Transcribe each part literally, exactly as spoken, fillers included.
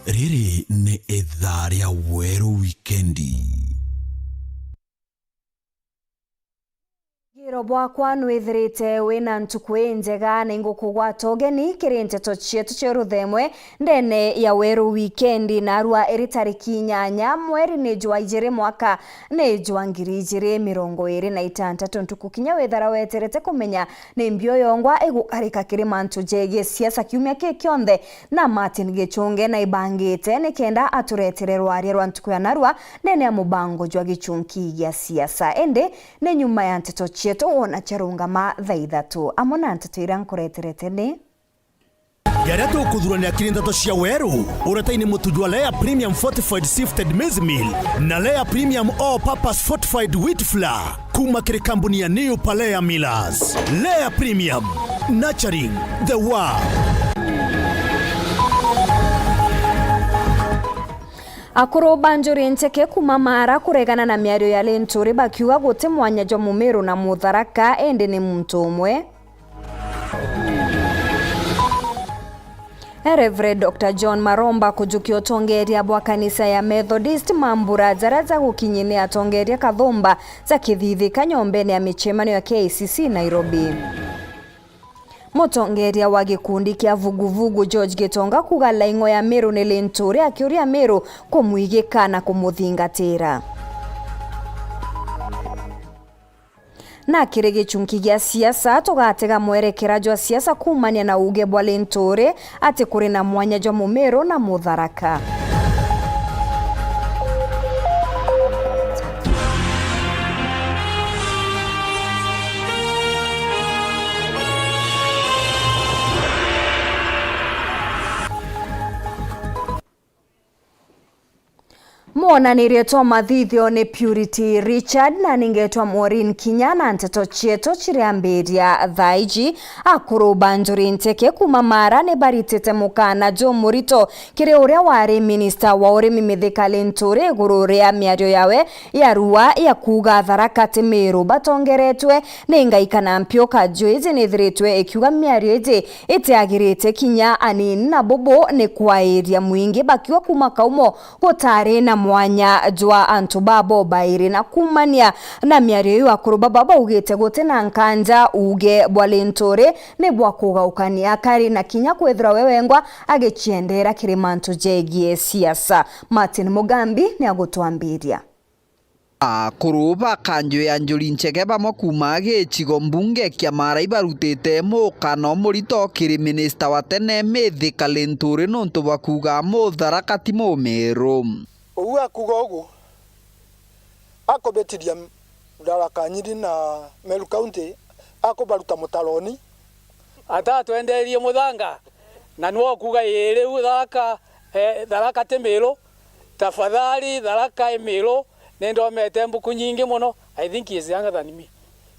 Riri ni ithaa ria Weru Wikendi. Wigiro bwakwa nwithirite wina ntuku injega, na ingukugwata ugeni kiri nteto cietu cia ruthemwe ndene ya Weru Wikendi, narua iri tariki inyanya mweri ni jwa ijiri mwaka ni jwa ngiri ijiri mirongo iri na itantatu, ntuku kinya withara weterete kumenya ni mbio yongwa igukarika kiri mantu jegie siasa kiumia ki kionthe, na Martin Gichunge naibangite nikenda aturetere rwaria rwa ntuku ya narua ndene ya mubango jwa gichunki gia siasa. Indi ni nyuma ya nteto cietu wona ciarungama thaa ithatu. Amwe na nteto iria nkureterete ni Jaria tukuthuranira kiri nteto cia weru, uretaini mutu jwa Lea Premium Fortified Sifted Maize Meal na Lea Premium All Purpose Fortified Wheat Flour kuma kiri kambuni ya New Palea Millers. Lea Premium, nurturing the world. Akuru ba Njuri Ncheke kuma Mara kuregana na miario ya Linturi bakiuga guti mwanya jwa Mumiru na Mutharaka, indi ni muntu umwe. Reverend Doctor John Maromba kujukia utongeria bwa kanisa ya Methodist mambura jaria jagukinyi ni atongeria kathumba ja kithithika nyombene ya michemanio ya K I C C Nairobi. Mutongeria wa gikundi kia Vuguvugu George Gitonga kuga Laing'o ya Meru ni Linturi akiuria Meru kumwigika na kumuthingatira. Na kiri gichunki gia siasa, tugatega mwerekera jwa siasa kuumania na uuge bwa Linturi ati kuri na mwanya jwa Mumiru na Mutharaka. Mwonanirie twa mathithio ni Purity Richard na ningetwa Maureen Kinya, na nteto cietu ciriambiria thaa iji. Akuru ba Njuri Ncheke kuma Mara ni baritite mukana jumurito kiri uria wari minista wa urimi Mithika Linturi iguru ria miario yawe ya rua ya kuuga Tharaka ti Miru batongeretwe ni ngai kana mpio. Kanju iji ni ithiritwe ikiuga miario iji itiagirite kinya anini, na bubu ni kwairia mwingi bakiuga kuma kaumo gutari na mwanya jwa antu babo bairi. Na kumania na miario iu, akuru baba baugite guti na nkanja uuge bwa Linturi ni bwa kugaukania akari, na kinya kwithirwa we wengwa agiciendera kiri mantu jegie siasa. Martin Mugambi ni agutwambiria. Akuru ba kanju ya Njuri Ncheke bamwe kuuma gicigo mbunge kia Mara ibarutite mukana umurito kiri minista wa tene Mithika Linturi nuntu bwa kuuga Mutharaka ti Mumiru. Uu akuuga ugu, akubitiria Tharaka Nyiri na Meru County, akubaruta mutaroni. Atatwenderie muthanga, na nwe ukuuga ii riu Tharaka, eh, Tharaka ti Miru. Tafadhali, Tharaka i Miru, ni nthomete mbuku nyingi mono. I think he is younger than me.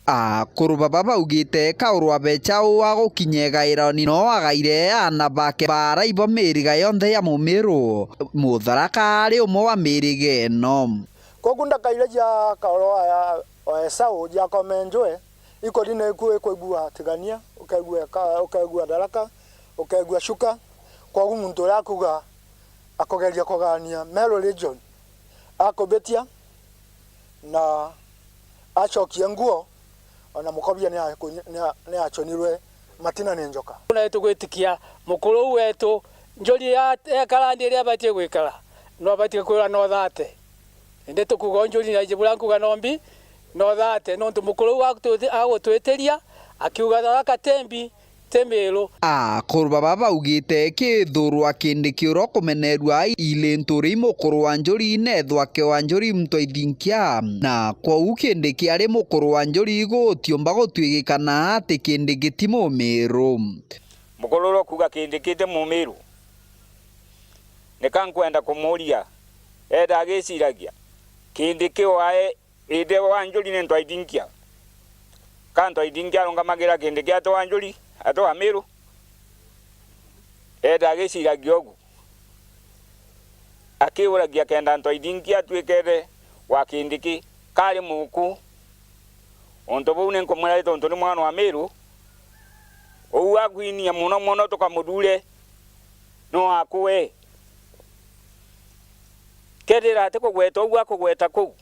Akuru baba baugite kaurwa becha uu agukinya igaironi no agaire aana bake baara ibo miriga yonthe ya Mumiru. Mutharaka ari umwe wa miriga ino. Kogu ndakaire ja kaurwa ya, wa Esau jakome njwe, ikori neku ikwaigua tigania, ukaigua ka-, ukaigua Tharaka, ukaigua Chuka. Kogu muntu uria akuga akugeria kugania Meru region, akubitia na acokie nguo, ona mukobia ni aku-, ni a-, ni achonirwe matina ni njoka. Na tugwitikia mukuru uu wetu, Njuri ya, ekara nthi iria abatie gwikara, no abatie kwirwa no thate. Indi tukuuga Njuri na iji buria nkuuga no mbi, no thate, nontu mukuru uu agutwiti-, agutwitiria, akiuga Tharaka ti mbi, ti Miru. Akuru baba baugite kithurwa Kindiki uria ukumenerua i Linturi i mukuru wa Njuri, nethwa ke wa Njuri muntu aithinkia, na kwou Kindiki ari mukuru wa Njuri gutiumba gutwigikana ati Kindiki ti Mumiru. Mukuru uria ukuuga Kindiki ti Mumiru, nika nkwenda kumuuria, ethira agiciragia Kindiki wae Ithe wa Njuri ni Ntwaithinkia. Ka Ntwaithinkia arungamagira Kindiki ati wa Njuri, ati wa Miru? Ethira agiciragia ugu, akiuragia kenda Ntwaithinkia atuike ithe wa Kindiki, kari muku. Untu buu ni nkumwira tontu ni mwana wa Miru, uu akwinia mono mono tukamuthure no akue. Kethira atikugweta uu akugweta kuu,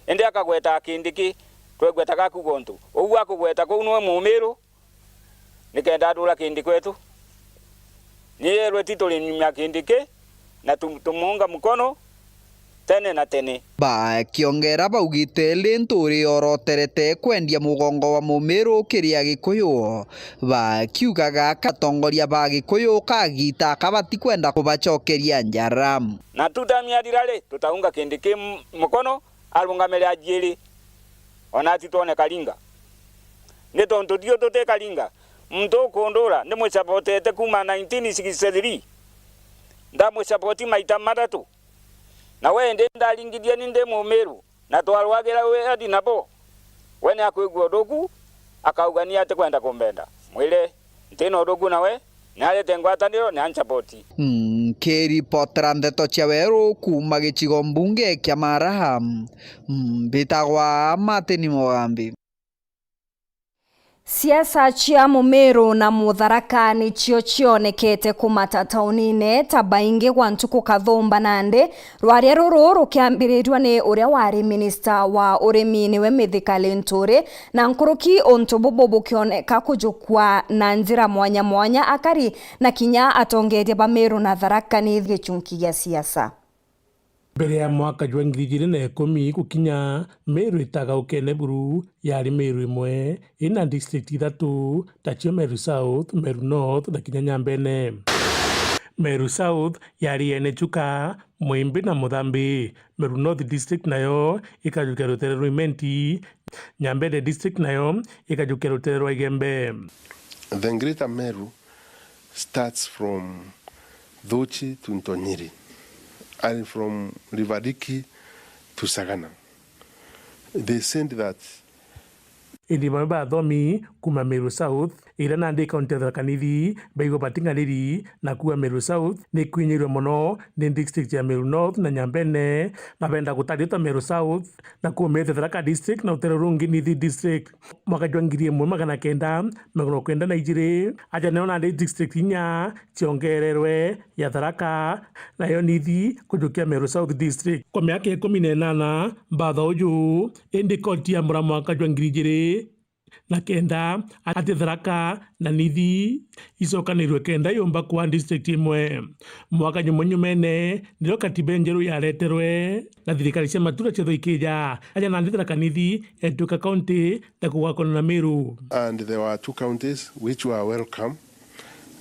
indi akagweta Kindiki, twegwetaga akuuga untu. Uu akugweta kuu niwe Mumiru, nikenda atura Kindiki wetu. Ni yerwe ti turi nyuma ya Kindiki, na tu-, tumuunga mukono tene na tene. Bakiongera baugite, Linturi oroterete kwendia mugongo wa Mumiru kiri Agikuyu, bakiugaga atongoria ba Gikuyu kagita aka batikwenda kubacokeria njara. Na tutamia rira ri, tutaunga Kindiki m-, mukono, arungamire ajiiri, ona ti twone Karinga. Ni tontu tiu tuti Karinga. Muntu ukundura, ndimucabotete kuuma nineteen sixty-three. Ndamucaboti maita mathatu. Na we indi ndaringithia ni ndi Mumiru, na twarwagira wadi nabo. We ni akwigua uthuku, akauga ni atikwenda kumbenda. Mwire, nti na uthuku nawe, ni arete ngwataniro, ni ancaboti. Nkiripotera ndeto cia weru kuuma gicigo mbunge kia Maraha, mbitagwa Martin Mugambi. Siasa cia Mumiru na Mutharaka nicio cionekete kumata taunine ta baingi gwa ntuku kathumba nandi, rwaria ruru rukiambirirua ni uria wari minista wa urimi niwe Mithika Linturi, na nkuruki untu bubu bukioneka kujukua na njira mwanya mwanya akari na kinya atongeria ba Miru na Tharaka Nithi gichunki gia siasa. Mbere ya mwaka jwa ngiri ijiri na ikumi gukinya, Meru itagaukene buru yari Meru imwe ina district ithatu, tacio Meru South, Meru North na kinya Nyambene. Meru South yari yene Chuka, Mwimbi na Muthambi. Meru North district nayo ikajukia rutere rwa Imenti, Nyambene district nayo ikajukia rutere rwa Igembe. The Greater Meru starts from Thuchi to Ntonyiri and from River Riki to Sagana. They said that. Indi bamwe ba athomi kuuma Meru South, iria nandi kaunti ya Tharaka Nithi, baigua bating'aniri na kuuga Meru South ni ikwinyirwe mono ni district ya Meru North na Nyambene, na benda gutaritwa Meru South na kuumite Tharaka district na rutere rungi Nithi district. Mwaka jwa ngiri imwe magana kenda mirongo kenda na ijiri, aja nayo nandi district inya ciongererwe ya Tharaka, nayo Nithi kujukia Meru South district. Kwa miaka ikumi na inana mbatha uju, indi koti ya mura mwaka jwa ngiri ijiri na kenda ati Tharaka na Nithi icokanirwe kenda yumba kuwa district imwe. Mwaka jumwe nyumene, nirio katiba injeru yareterwe na thirikari cia matura ciethwa ikija, aja nandi Tharaka Nithi yatuika kaunti ya kugwakana na Meru. And there were two counties which were welcome,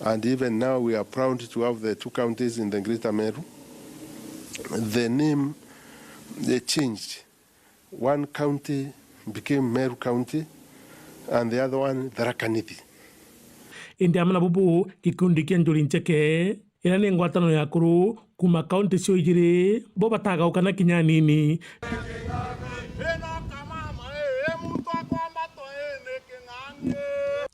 and even now we are proud to have the two counties in the Greater Meru. The name, they changed. One county became Meru County and the other one Tharaka Nithi. Indi amwe na bubu, gikundi kia Njuri Ncheke, iria ni ngwataniro ya akuru kuuma kaunti cio ijiri, bo batagaukana kinya anini.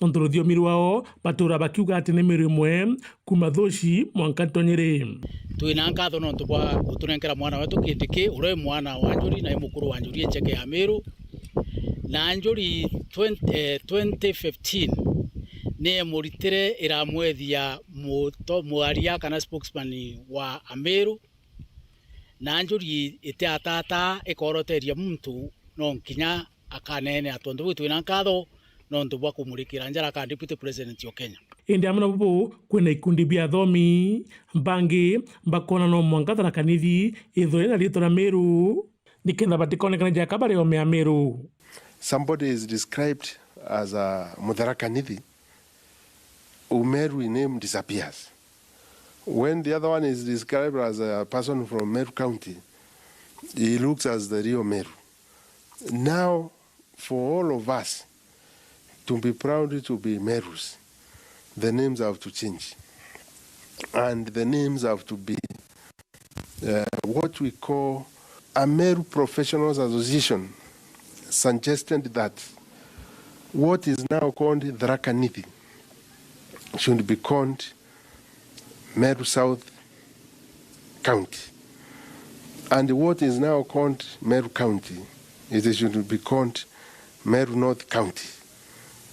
Nontu ruthiomi rwao, batura bakiuga ati ni Meru imwe, kuuma Thuchi mwanka Ntonyiri. Twina nkatho nontu bwa gutunenkera mwana wetu Kindiki, uria wi mwana wa Njuri na i mukuru wa Njuri Ncheke ya Meru. Na Njuri twenty, eh, twenty fifteen ni emuritire iramwethia muto-, mwaria kana spokesman wa Ameru. Na Njuri itiatata ikoroteria muntu, no nkinya akaneenea. Tontu buu twina nkatho nontu bwa kumurikira njara ka Deputy President o Kenya. Indi amwe na bubu, kwina ikundi bia athomi bangi bakoona no mwanka Tharaka Nithi ithwe na riitwa ria Meru, nikenda batikonekane jaka bari ome ya Meru. Somebody is described as a Mutharaka Nithi, Umeru in name disappears. When the other one is described as a person from Meru County, he looks as the real Meru. Now, for all of us to be proud to be Merus, the names have to change. And the names have to be, uh, what we call a Meru Professionals Association suggested that what is now called Tharaka Nithi should be called Meru South County. And what is now called Meru County, it should be called Meru North County.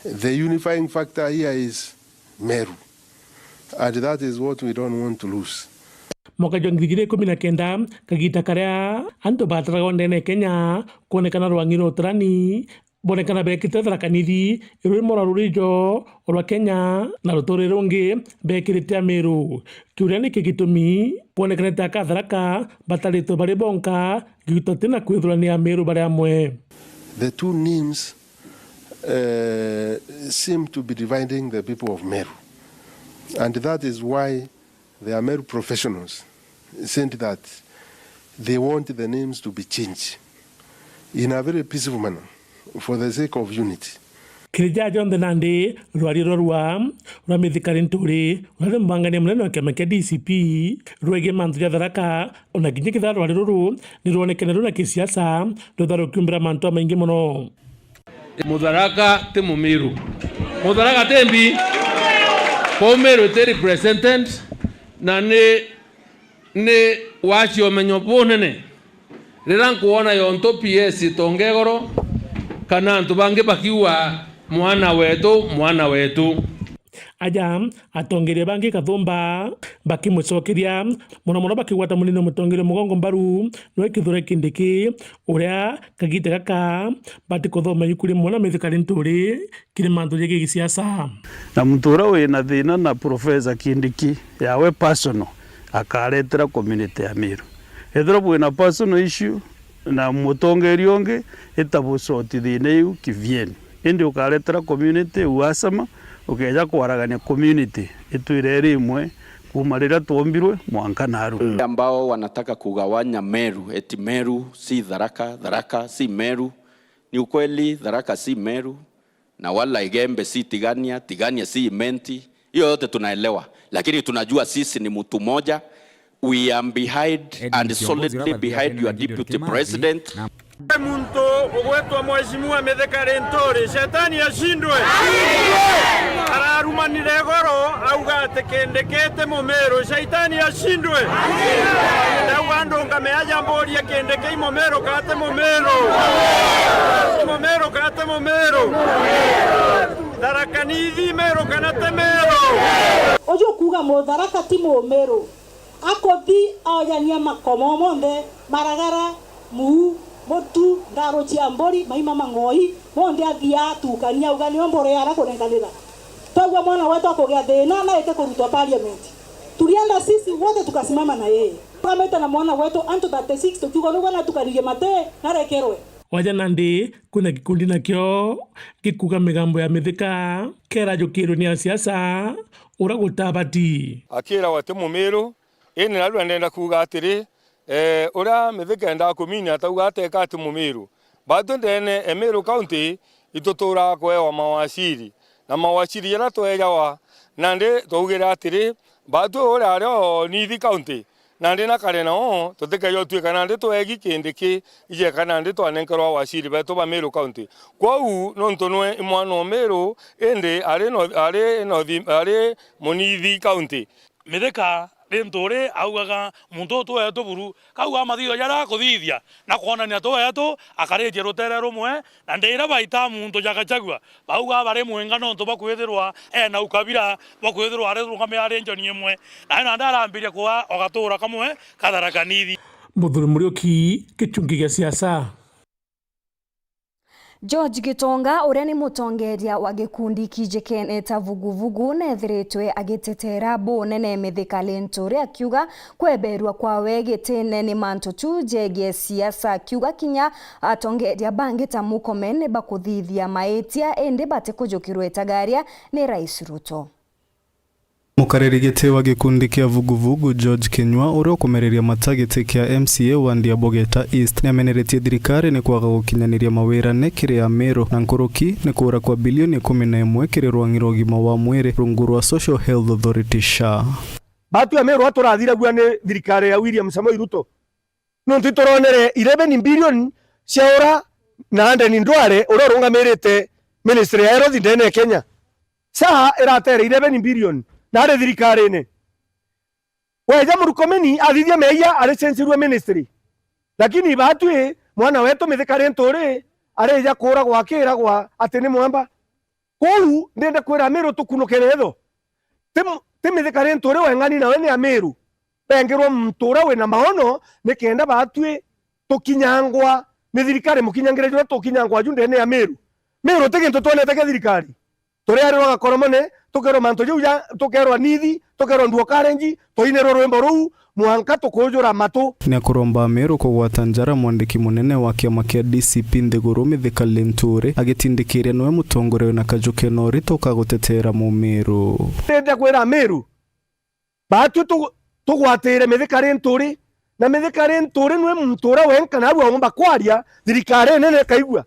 The unifying factor here is Meru. And that is what we don't want to lose. Mwaka jwa ngiri igiri ikumi na kenda, kagita karia antu bataragwa ndene ya Kenya kwonekana rwang'i rwa utarani, bonekana bekite Tharaka Nithi, irurimo rwa rurijo rwa Kenya na ruturi rungi bekirite Amiru. Kiuria niki gitumi bonekanite aka Tharaka bataritwe bari bonka, gitoti na kwithirwa ni Amiru bari amwe. The two names, eh, seem to be dividing the people of Meru. And that is why the Ameru professionals said that they want the names to be changed in a very peaceful manner for the sake of unity. Kiri jaa jonthe nandi, rwari rwa rwa, rwa Mithika Linturi, uria ni mubangania munene wa kiama kia D C P, rwegie mantu ja Tharaka, ona kinya kethira rwari ruru ni rwonekene rwina kisiasa, rwithira rukiumbira mantu jamaingi mono. Mutharaka ti Mumiru. Mutharaka ti mbi. Kwou Miru iti represented, na ni, ni wacia umenyo bunene riria nkwona yontu P S itonga igoro, kana antu bangi bakiuga, "Mwana wetu, mwana wetu." Aja atongeria bangi kathumba bakimucokeria, mono mono bakigwata munini mutongeria mugongo mbaru, niwe Kithure Kindiki, uria kagita gaka batikuthoma ibuku rimwe na Mithika Linturi kiri mantu jegii gisiasa. Na muntu uria wina thina na Professor Kindiki yawe personal akaretera community ya Miru. Ethirwa bwina personal issue na mutongeria ungi, ita busoti thina iu kivyeni. Indi ukaretera community uhasama, ukeja kwaragania community itwire iri imwe kuuma riria twombirwe mwanka naru. Ambao wanataka kugawanya Meru, eti Meru si Tharaka, Tharaka si Meru. Ni ukweli, Tharaka si Meru, na wala Igembe si Tigania, Tigania si Imenti. Hiyo yote tunaelewa, lakini tunajua sisi ni mtu moja. We are behind and solidly behind your deputy president. Muntu ugwitwa Mheshimiwa Mithika Linturi, shetani ashindwe. Ararumanire igoro, auga ati Kindiki ti Mumiru, shetani ashindwe. Ndauga andu nkamea aja mburie Kindiki i Mumiru kana ti Mumiru? I Mumiru kana ti Mumiru? Tharaka Nithi Miru kana ti Miru? Uju kuuga Mutharaka ti Mumiru. Akuthi aojania makomo monthe, maragara, muu, mutu, ndaro cia mburi, maima mang'oi, monthe athia atukania, auga nio mburi ara kunenkanira. Twaigua mwana wetu akugia thina na eke kurutwa parliament. Tulienda sisi wote tukasimama na yeye. Tukamete na mwana wetu antu thirty-six tukiuga niguo natukanirie mate narekerwe. Waja nandi, kwina gikundi nakio gikuuga migambo ya Mithika kerajukirwe ni asiasa uria gutabati. Akiragwa ti Mumiru, indi narua ndenda kuuga atiri, eh, uria Mithika endaga kuminia atauga ateka ati Mumiru. Batwi ndene e Meru County ituturaga kuewa mawaciri, na mawaciri jaria twejawa, nandi twaugire atiri, batwi uria ari o Nithi County, nandi na kare nao tutikeja utwika nandi twegi Kindiki ijeka nandi twanenkerwa waciri betu ba Meru County. Kwou nontu nwe i mwana o Meru, indi ari no, ari no, ari Munithi County. Mithika Linturi augaga muntu uyu twetu buru, kau amathithio jaria akuthithia na kwonania twetu akaritie rutere rumwe, na ndiria baita muntu ja Gachagua, bauga bari mwinga nontu bwa kwithirwa ena ukabira bwa kwithirwa ari rungamia ari njoni imwe, nayo nandi arambiria kuga ogatura kamwe ka Tharaka Nithi. Muthuri Muriuki, gichungi gia siasa. George Gitonga, uria ni mutongeria wa gikundi kijikene ta Vuguvugu, nethiritwe agitetera bunene Mithika Linturi, akiuga kweberua kwawe gitine ni mantu tu jegie siasa, akiuga kinya atongeria bangi ta Murkomen bakuthithia maitia, indi batikujukirwe itagaria ni Rais Ruto. Mukariri giti wa gikundi kia Vuguvugu, George Kinyua, uria ukumereria mata giti kia M C A wandi ya Bogeta East, niameneretie thirikari ni kwaga gukinyaniria mawirane kiri Amiru, na nkuruki ni kuura kwa bilioni ikumi na imwe kiri rwang'i rwa ugima wa mwiri rungu rwa Social Health Authority, SHA. Batu ya Meru aturathiragua ni thirikari ya William Samoei Ruto. Nontu ituronere eleven billion ciaura na Aden Duale uria urungamirite ministry ya health ndene ya Kenya. SHA iratere eleven billion na ari thirikarine. Weja Murkomen athithia meeyia aricenjirue ministry. Lakini batwi mwana wetu Mithika Linturi arija kuuragwa akiragwa ati ni mwamba. Kwou ndenda kwira Amiru tukunuke ritho. Ti, ti Mithika Linturi weng'ani nawe ni Amiru. bengirwe muntu uria wina maono, nikenda batwi tukinyangwa ni thirikari, mukinyangire juria tukinyangwa ju ndene ya Meru. Meru ti gintu twonete kia thirikari. Turiarirwa gakoromone, tukerwa mantu jau ja, tukerwa nithi, tukerwa nduo karenji, tuinirwa rwimbo ruu, mwanka tukujura matu. Ni akuromba Ameru kugwata njara mwandiki munene wa kiama kia D C P nthiguru Mithika Linturi, agitindikiria niwe mutongoria wina kaju kena urito ka gutetera Mumiru. Ndenda kwira Ameru, batwi tu-, tugwatire Mithika Linturi, na Mithika Linturi niwe muntu uria wenka nawe aumba kwaria, thirikari nene ikaigua.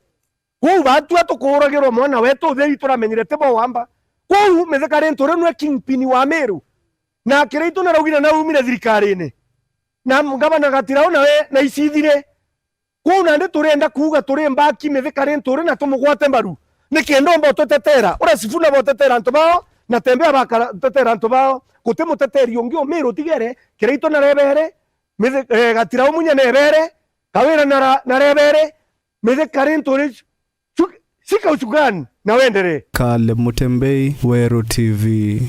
Kwou batua tukuuragirwa mwana wetu utheri turamenyire ti bo wamba. Kwou Mithika Linturi niwe kingpin wa Meru. Na Kiraitu naraugire naumire thirikarine. Na ngavana Gatirau nawe naicithire. Kwou nandi turienda kuuga turi mbaki Mithika Linturi na tumugwate mbaru. Nikenda omba ututetera. Uria Sifuna botetera antu bao, na Tembea bakatetera antu bao. Guti muteteri ungi Umiru utigere, Kiraitu narebere, Mithi-, eh, Gatirau Munya nebere, Kawira nara-, narebere, Mithika Linturi, shu-, shika usukani na wendere. Caleb Mutembei, Weru T V.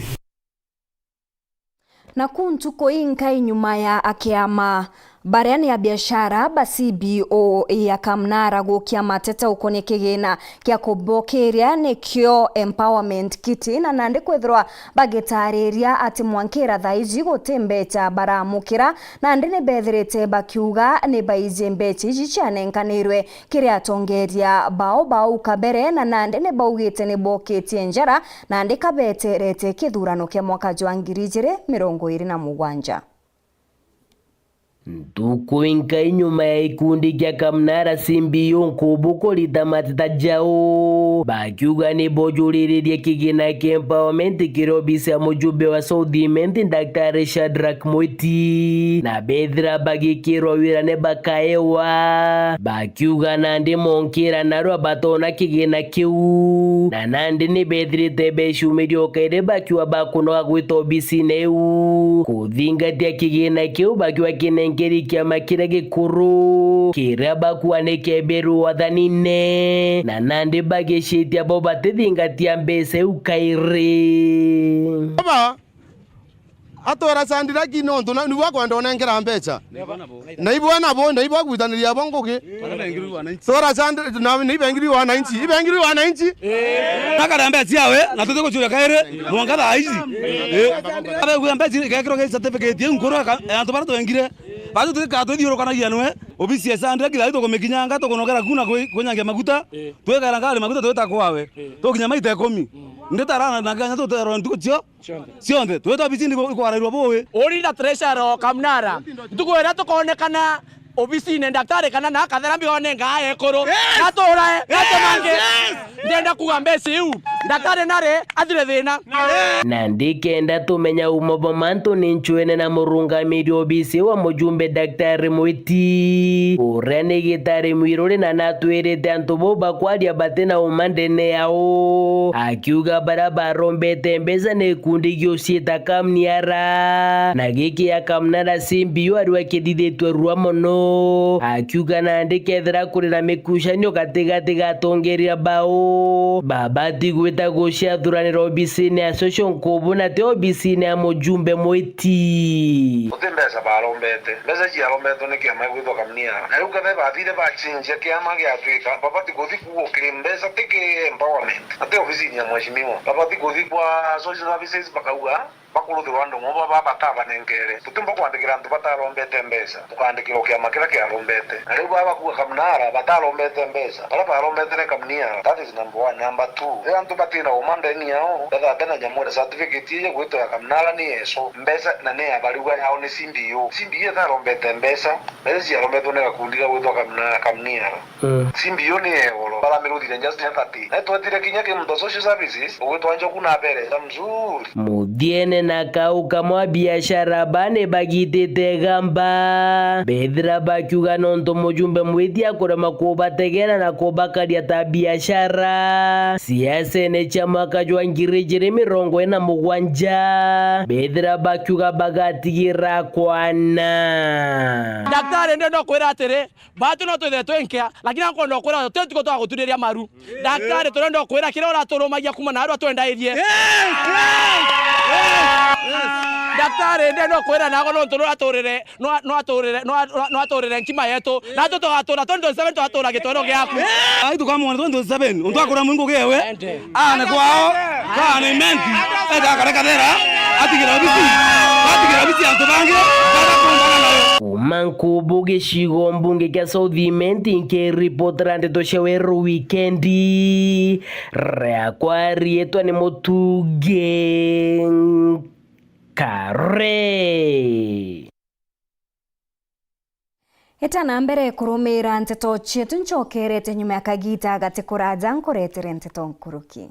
Naku ntuku inkai nyuma ya akiama baria ni abiashara ba C B O ya Kamnara gukia mateta ukonie kigina kia kubokiria nikio empowerment kit, na nandi kwithirwa bagitariria ati mwankira thaa iji guti mbecha baramukira, nandi ni bethirite bakiuga ni baiji mbecha iji cianenkanirwe kiri atongeria bao bau kabere, na nandi ni baugite ni bokitie njara, nandi kabeterete kithurano kia mwaka jwa ngiri ijiri mirongo iri na mugwanja. Ntuku inkai nyuma ya ikundi kia Kamnara C B O Nkubu kurita mateta jao, bakiuga ni bojuriririe kigina kia empowerment kiri obisi ya mujumbe wa South Imenti, Daktari Shadrack Mwiti, na bethira bagikirwa wira ni bakaewa. Bakiuga nandi monkira narua batona kigina kiu, na nandi ni bethirite beciumiria o kairi bakiuga bakunoga gwita obisine iu kuthingatia kigina kiu, bakiuga kinenkeri kiama kiria gikuru kiria bakuuga ni kiaberwe wathanine, na nandi bagicitia bo batithingatia mbeca iu kairi. Atwera Shandrack nontu na, nibo akwenda unenkera mbecha. Na ibo nabo, na ibo agwitaniria abo ngugi. Twera Shandrack, na ni ibengiri wananchi, ibengiri wananchi. Nakara mbecha yawe, na tuti gucuria kairi, mwanka thaa ici. Eh. Abe gwa mbecha igekirwa gi certificate iu nkuru aka, antu bara twengire. Batu tutika twithiurukanagia nwe, obisi ya Shandrack thaa tukumikinyanga, tukunogera kuna kwi-, kunyangia maguta. Twikara ngari maguta twita kwawe. Tukinya maita ikumi. Nditarana na nganya tuterwa ntuku cio. Cionthe. Cionthe. Twitwa obisini ikwarairwa bui. Uri na treasurer o Kamnara. Ntuku iria tukonekana obisine daktari kana na kathera mbione ngaa ekuru. Yes! Naturae, yes! Natumange. Yes! Ndenda kuga mbeca iu. Daktari nare athire thina. Na ndikenda tumenya umo bwa mantu ni ncwene na murungamiri obisi wa mujumbe Daktari Mwiti. Uria ni gitari mwiruri na natwirite antu bau bakwaria bati na uma ndene yao. Akiuga baria barombete mbeca ni gikundi giuciita Kamniara, na giki ya Kamnara C B O ariwe kithithitue rua mono. Akiuga nandi kethira kuri na mikucanio gatigati ga atongeria bao, babati gwita guciathuranira obisine ya Social Nkubu na ti obisine ya mujumbe Mwiti. Guti mbeca barombete. Mbeca ciarombetwe ni kiama gigwitwa Kamniara. Na riu kethira bathire bacinjia kiama giatwika, babati kuthi kuo kiri mbeca ti ki empowerment. Ati ofisini ya mheshimiwa. Babati kuthi kwa social services bakauga, bakuruthirwa andu ng'o baba batabanenkere. Tutiumba kwandikira antu batarombete mbeca. Tukaandikirwa kiama kiria kiarombete. Na riu baba bakuga Kamnara batarombete mbeca. Baria barombete ni Kamniara. That is number one. Number two, riria antu batina uma ndeni yao, betha bena nyamu iria certificate iji gwitwa ya Kamnara ni yeso. Mbeca na ni ya bariuga yao ni C B O. C B O itarombete mbeca. Mbeca ciarombetwe ni gakundi ga gwitwa Kamna-, Kamniara. Mm. C B O ni egoro, baramiruthire just thirty. Na twetire kinya ki muntu wa social services, ugwitwa Njoku na abereta mzuri. Muthiene na kau kamwe, abiashara bane bagitite gamba. Bethira bakiuga nontu mujumbe Mwiti akurema kubategera na kubakaria ta biashara. Siasene cia mwaka jwa ngiri ijiri mirongo ina na mugwanja, bethira bakiuga bagatigira kwana. Daktari, ndenda kwira atiri, Batu no twithe twi nkea, lakini ankwenda kwira tuti tuko twa guturiria maru. Daktari, turenda kwira kiria uraturumagia kuma narua twendairie. Yes, yes, yes, yes. Daktari, ndi no kwira nago nontu no aturire, no, no aturire, no, no, no aturire nkima yetu. Natu tugatura twenty twenty-seven, tugatura gitweno giaku. Ai, tukamwona twenty twenty-seven, untu akura mwingu gewe. Ende. Aane kwao, aane imenti, enda akare kathera, atigire obisi, atigire obisi antu bangi, bagakumbana nayo. Kuuma Nkubu gicigo mbunge kia South Imenti, nkiripotera ndeto cia Weru Wikendi, riakwa riitwa ni Mutugi Nkare. Eta na mbere kurumiira nteto cietu, ncokerete nyuma ya kagiita gati kuraja nkuretere nteto nkuruki.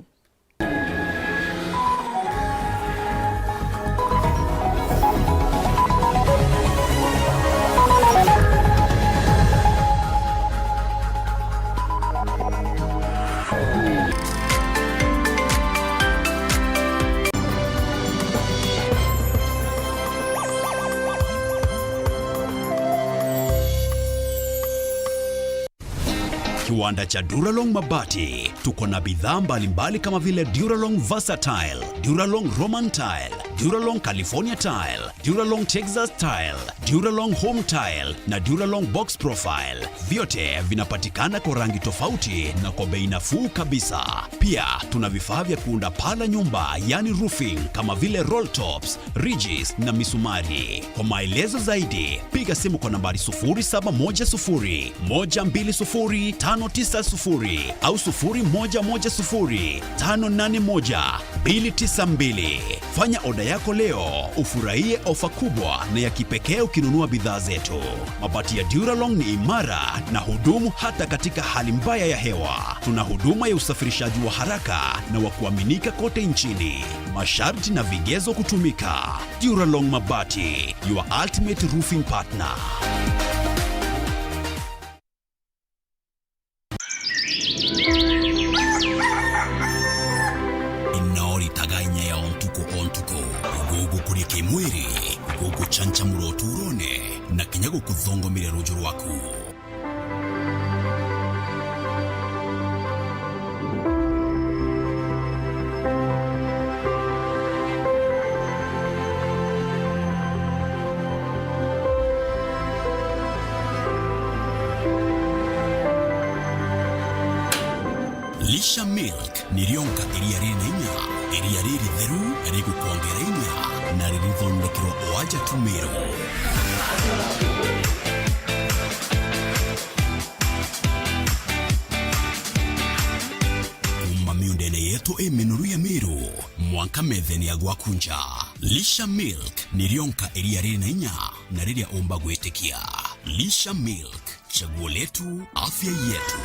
Kiwanda cha Duralong Mabati. Tuko na bidhaa mbalimbali kama vile Duralong Versatile, Duralong Roman Tile, Duralong California Tile, Duralong Texas Tile, Duralong Home Tile na Duralong Box Profile. Vyote vinapatikana kwa rangi tofauti na kwa bei nafuu kabisa. Pia tuna vifaa vya kuunda paa la nyumba, yani roofing, kama vile roll tops, ridges na misumari. Kwa maelezo zaidi, piga simu kwa nambari sufuri saba moja sufuri, moja mbili sufuri, tano tisa sufuri au sufuri moja moja sufuri, tano nane moja, mbili tisa mbili. Fanya oda yako leo, ufurahie ofa kubwa na ya kipekee ukinunua bidhaa zetu. Mabati ya Duralong ni imara na hudumu hata katika hali mbaya ya hewa. Tuna huduma ya usafirishaji wa haraka na wa kuaminika kote nchini. Masharti na vigezo kutumika. Duralong Mabati, your ultimate roofing partner. Ino ritaga inya ya o ntuku o ntuku, gugukuria kimwiri, guguchanchamura uturone, na kinya gukuthongomire ruju rwaku. Lisha Milk. Ni rionka iria riri na inya, iria riritheru, rigukwongera inya, na ririthondekerwa o aja Tumiru. Kuuma miundene yetu i minoru ya Miru, mwanka methene ya gwaku nja. Lisha Milk ni rionka iria riri na inya na riria umba gwitikia. Lisha Milk, chaguo letu, afya yetu.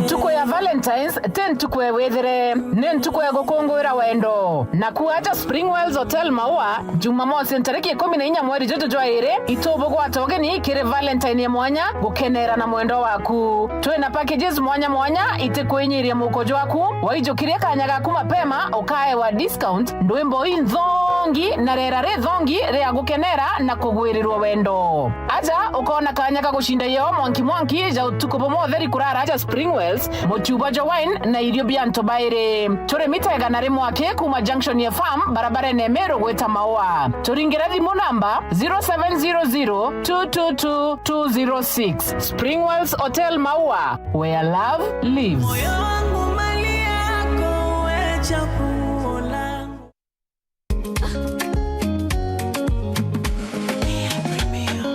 Ntuku ya Valentines ti ntuku ya withire, ni ntuku ya gukunguira wendo. Na ku aja Spring Wells Hotel Maua, Jumamosi ntariki ikumi na inya mweri juju jwa iri, itubugwata ugeni kiri Valentine ya mwanya gukenera na mwendwa waku. Twi na packages mwanya mwanya itikwinyiria muko jwaku. Waijukirie kanya gaku mapema, ukaewa discount, ndwimbo inthongi na rera rithongi ria gukenera na kugwirirwa wendo. Aja ukoona kanya ga gucinda yo mwanki mwanki ja utuku bumwe utheri kurara aja Spring Wells, muchuba jwa wine na irio bia antu bairi. Turi mita igana rimwe aki kuuma junction ya Farm, barabarene Meru gwita Maua. Turingire thimu namba zero seven zero zero two two two two zero six. Spring Wells Hotel Maua, where love lives. Moyo wangu mali yako, we chaguo langu.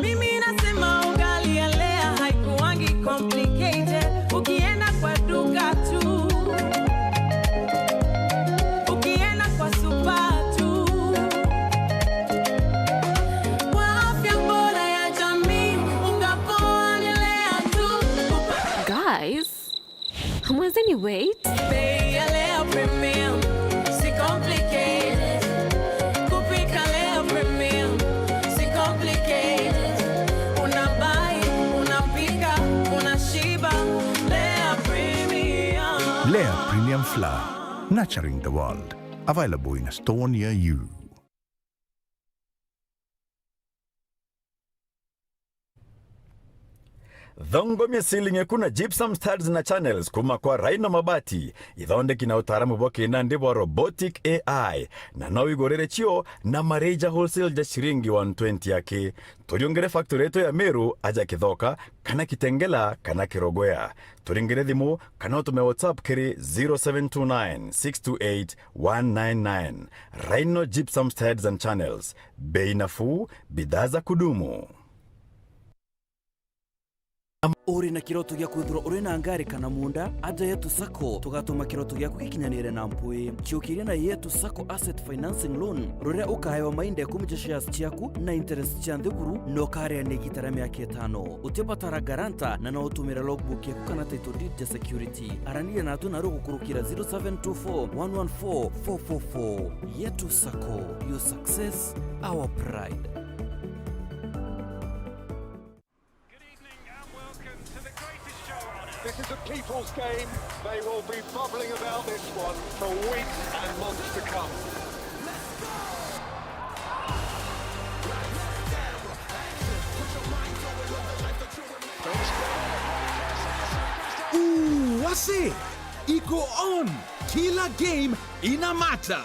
Mimi nasema ugali ya Lea haikuwangi complicated. Ukienda kwa duka tu, ukienda kwa super tu, kwa afya bora ya jamii, unga poa ni Lea tu. Guys, mwenzeni wait. Bei ya Lea Premium, si complicated. Kupika Lea Premium, si complicated. Unabai, unapika, unashiba. Lea Premium. Lea Premium Flour, nurturing the world. Available in a store near you. Thongomia ceiling eku na gypsum studs na channels kuma kwa Rhino Mabati, ithondeki na utaaramu bwa kinandi bwa robotic A I, na no wigurire cio na mareja wholesale ja ciringi one twenty aki. Turiungire factory yetu ya Meru aja Kithoka, kana Kitengela, kana Kirogwea. Turingire thimu, kana utume WhatsApp kiri zero seven two nine six two eight one nine nine. Rhino Gypsum Studs and Channels. Bei nafuu, bidhaa za kudumu. Uri na kiroto gia kwithirwa uri na ngari kana munda? Aja Yetu Sacco, tugatuma kiroto giaku gikinyanire na mpwi. Ciukiria na Yetu Sacco Asset Financing Loan, ruria ukaewa mainda ikumi ja shares ciaku na interest cia nthiguru, na ukariania igita ria miaka itano. Utibatara guarantor, na no utumire logbook yaku kana title deed ja security. Araniria natu naru gukurukira zero seven two four one one four four four four. Yetu Sacco, your success, our pride. Good evening and welcome to the greatest show on earth. This is a people's game. They will be bubbling about this one for weeks and months to come. Ooh, wase! Iko on! Kila game ina matter.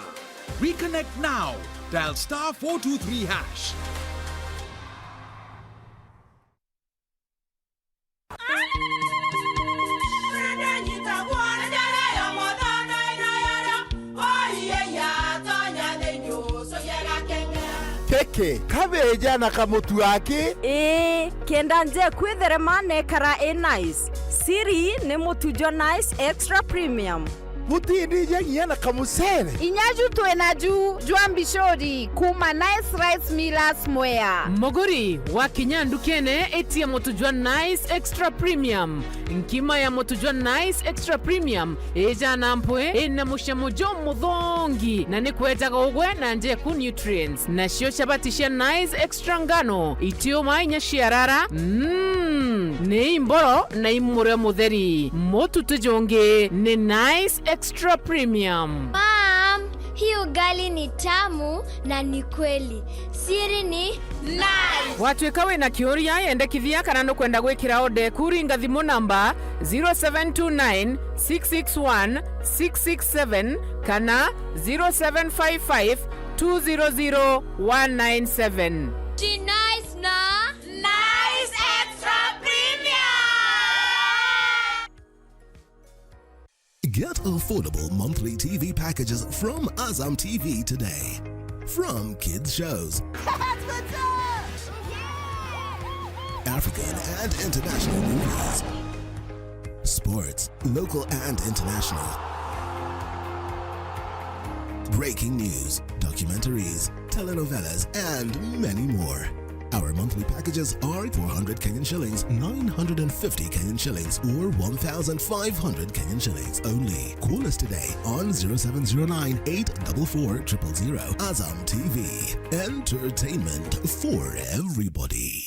Reconnect now. Dial star four two three hash. Keke, kabeja na kamutu aki. Ii, kenda nje kwitherema nekara i nice. Siri ni mutu jwa Nice Extra Premium. Butindije nginya na kamucere. Inya ju twi naju jwa mbicuri kuma Nice Rice Millers Mwea. Muguri, wakinya ndukene, itia mutu jwa Nice Extra Premium. Nkima ya mutu jwa Nice Extra Premium ija na mpwi, ina mucamo jumuthongi, na ni kwejaga ugwe na njeku nutrients. Nacio chabati cia Nice Extra ngano, itiuma inya ciarara. Mm, ni imboro na imurio mutheri. Mutu ti jungi, ni Nice Extra Premium. Mom, hii ugali ni tamu na ni kweli. Siri ni Nice. Watwika wina kiuria, yendekithia kana nukwenda gwikira order eku, ringa thimu namba zero seven two nine six six one six six seven kana zero seven five five two zero zero one nine seven. Ti Nice na Nice Extra Premium. Get affordable monthly T V packages from Azam T V today. From kids shows, African and international movies, sports, local and international, breaking news, documentaries, telenovelas, and many more. Our monthly packages are four hundred Kenyan shillings, nine hundred and fifty Kenyan shillings, or one thousand five hundred Kenyan shillings only. Call us today on zero seven zero nine eight double four triple zero. Azam T V, entertainment for everybody.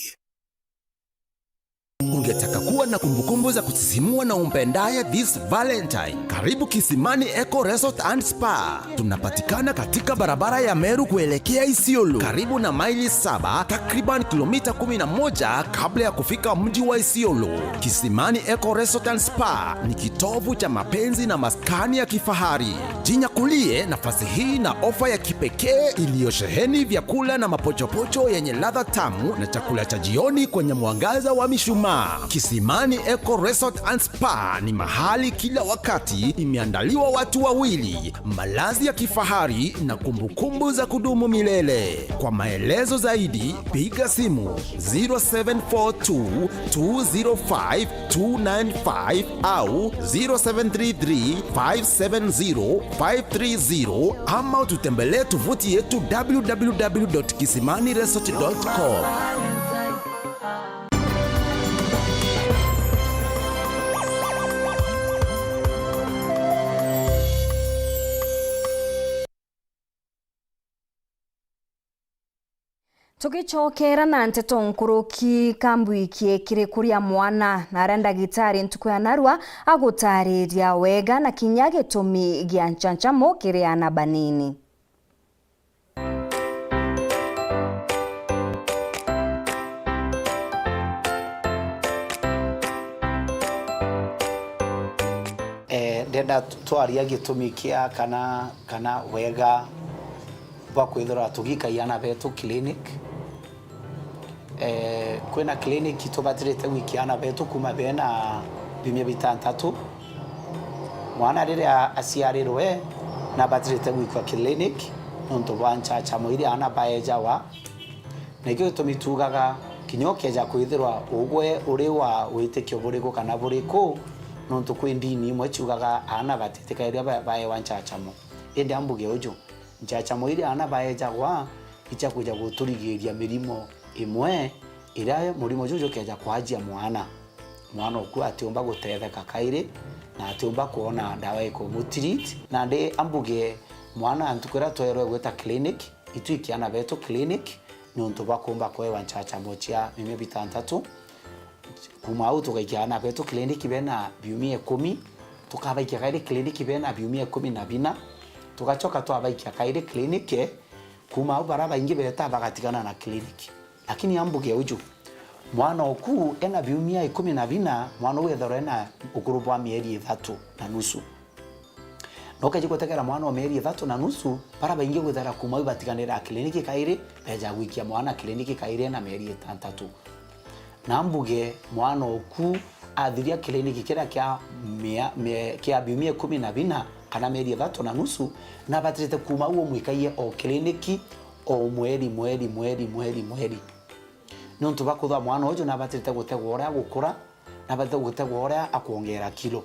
Ungetaka kuwa na kumbukumbu za kusisimua na umpendaye this Valentine? Karibu Kisimani Eco Resort and Spa. Tunapatikana katika barabara ya Meru kuelekea Isiolo, karibu na maili saba, takriban kilomita kumi na moja kabla ya kufika mji wa Isiolo. Kisimani Eco Resort and Spa ni kitovu cha mapenzi na maskani ya kifahari. Jinyakulie nafasi hii na ofa ya kipekee iliyosheheni vyakula na mapochopocho yenye ladha tamu na chakula cha jioni kwenye mwangaza wa mishumaa. Kisimani Eco Resort and Spa ni mahali kila wakati imeandaliwa watu wawili, malazi ya kifahari na kumbukumbu za kudumu milele. Kwa maelezo zaidi, piga simu zero seven four two two zero five two nine five au zero seven three three five seven zero five three zero, ama ututembelee tovuti yetu w w w dot kisimani resort dot com. Tugicokera na nteto nkuruki, kambui kiekire kuria mwana, na aria ndagitari ntuku ya narua agutariria wega na kinya gitumi gia ncanchamo kiri ana banini. Enda tu-, twaria gitumi kia kana, kana wega bwa kwithirwa tugikagia aana betu clinic. Eh, kwina clinic tubatirite gwikia aana betu kuma bena biumia bitantatu. Mwana riria aciarirwe, nabatirite gwikwa clinic nontu bwa nchachamo iria aana baejagwa. Na ikio gitumi tuugaga, kinya ukeja kwithirwa ugwe uri wa witikio buriku kana buriku, nontu kwi ndini imwe ciugaga aana batitikairua ba-, baewa nchachamo. Indi ambuge uju, nchachamo iria aana baejagwa icia kwija guturigiria mirimo imwe iria murimo juju jukeja kwajia mwana, mwana oku atiumba gutetheka kairi na atiumba kwona ndawa ikumutreat. Nandi ambuge mwana ntuku iria twerwe gwita clinic, itwikia aana betu clinic niuntu bwa kumba kwewa nchachamo cia miumia bitantatu. Kuma au tugaikia aana betu clinic bena biumia ikumi, tukabaikia kairi clinic bena biumia ikumi na bina, tugacoka twabaikia kairi clinic. Kuma au bara baingi beta bagatigana na clinic. Lakini ambuge uju, mwana oku ena biumia ikumi na bina, mwana uu ethirwa ena ukuru bwa mieri ithatu na nusu. Na ukeji gutegera mwana o mieri ithatu na nusu, bara baingi gwithira kuma au batiganira clinic kairi, beja gwikia mwana clinic kairi ena mieri itantatu. Na mbuge mwana oku athiria clinic kiria kia mia-, mia-, kia biumia ikumi na bina kana mieri ithatu na nusu, nabatirite kuma au umwikaie o clinic o mweri, mweri, mweri, mweri, mweri. Niuntu bwa kwithirwa mwana uju nabatirite gutegwa uria agukura, nabatirite gutegwa uria akwongera kilo.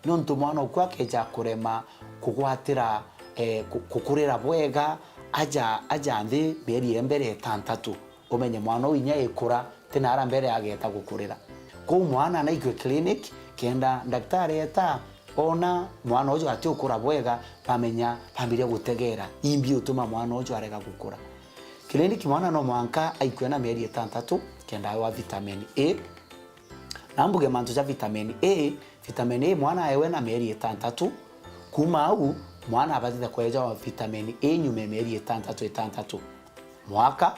Niuntu mwana oku akeja kurema kugwatira, eh, ku-, kukurira bwega, aja, aja nthi mieri ya mbere itantatu. Umenye mwana uu inya ikura, ti naara mbere ageta gukurira. Kwou mwana naikue clinic, kenda ndaktari eta, ona mwana uju atiukura bwega, bamenya, bambiria gutegera imbi utuma mwana uju arega gukura. Clinic mwana no mwanka aikue na mieri itantatu, kenda aewa vitamin A. Na mbuge mantu ja vitamin A, vitamin A mwana aewe na mieri itantatu. Kuma au, mwana abatite kwejawa vitamin A nyuma ya mieri itantatu, itantatu. Mwaka,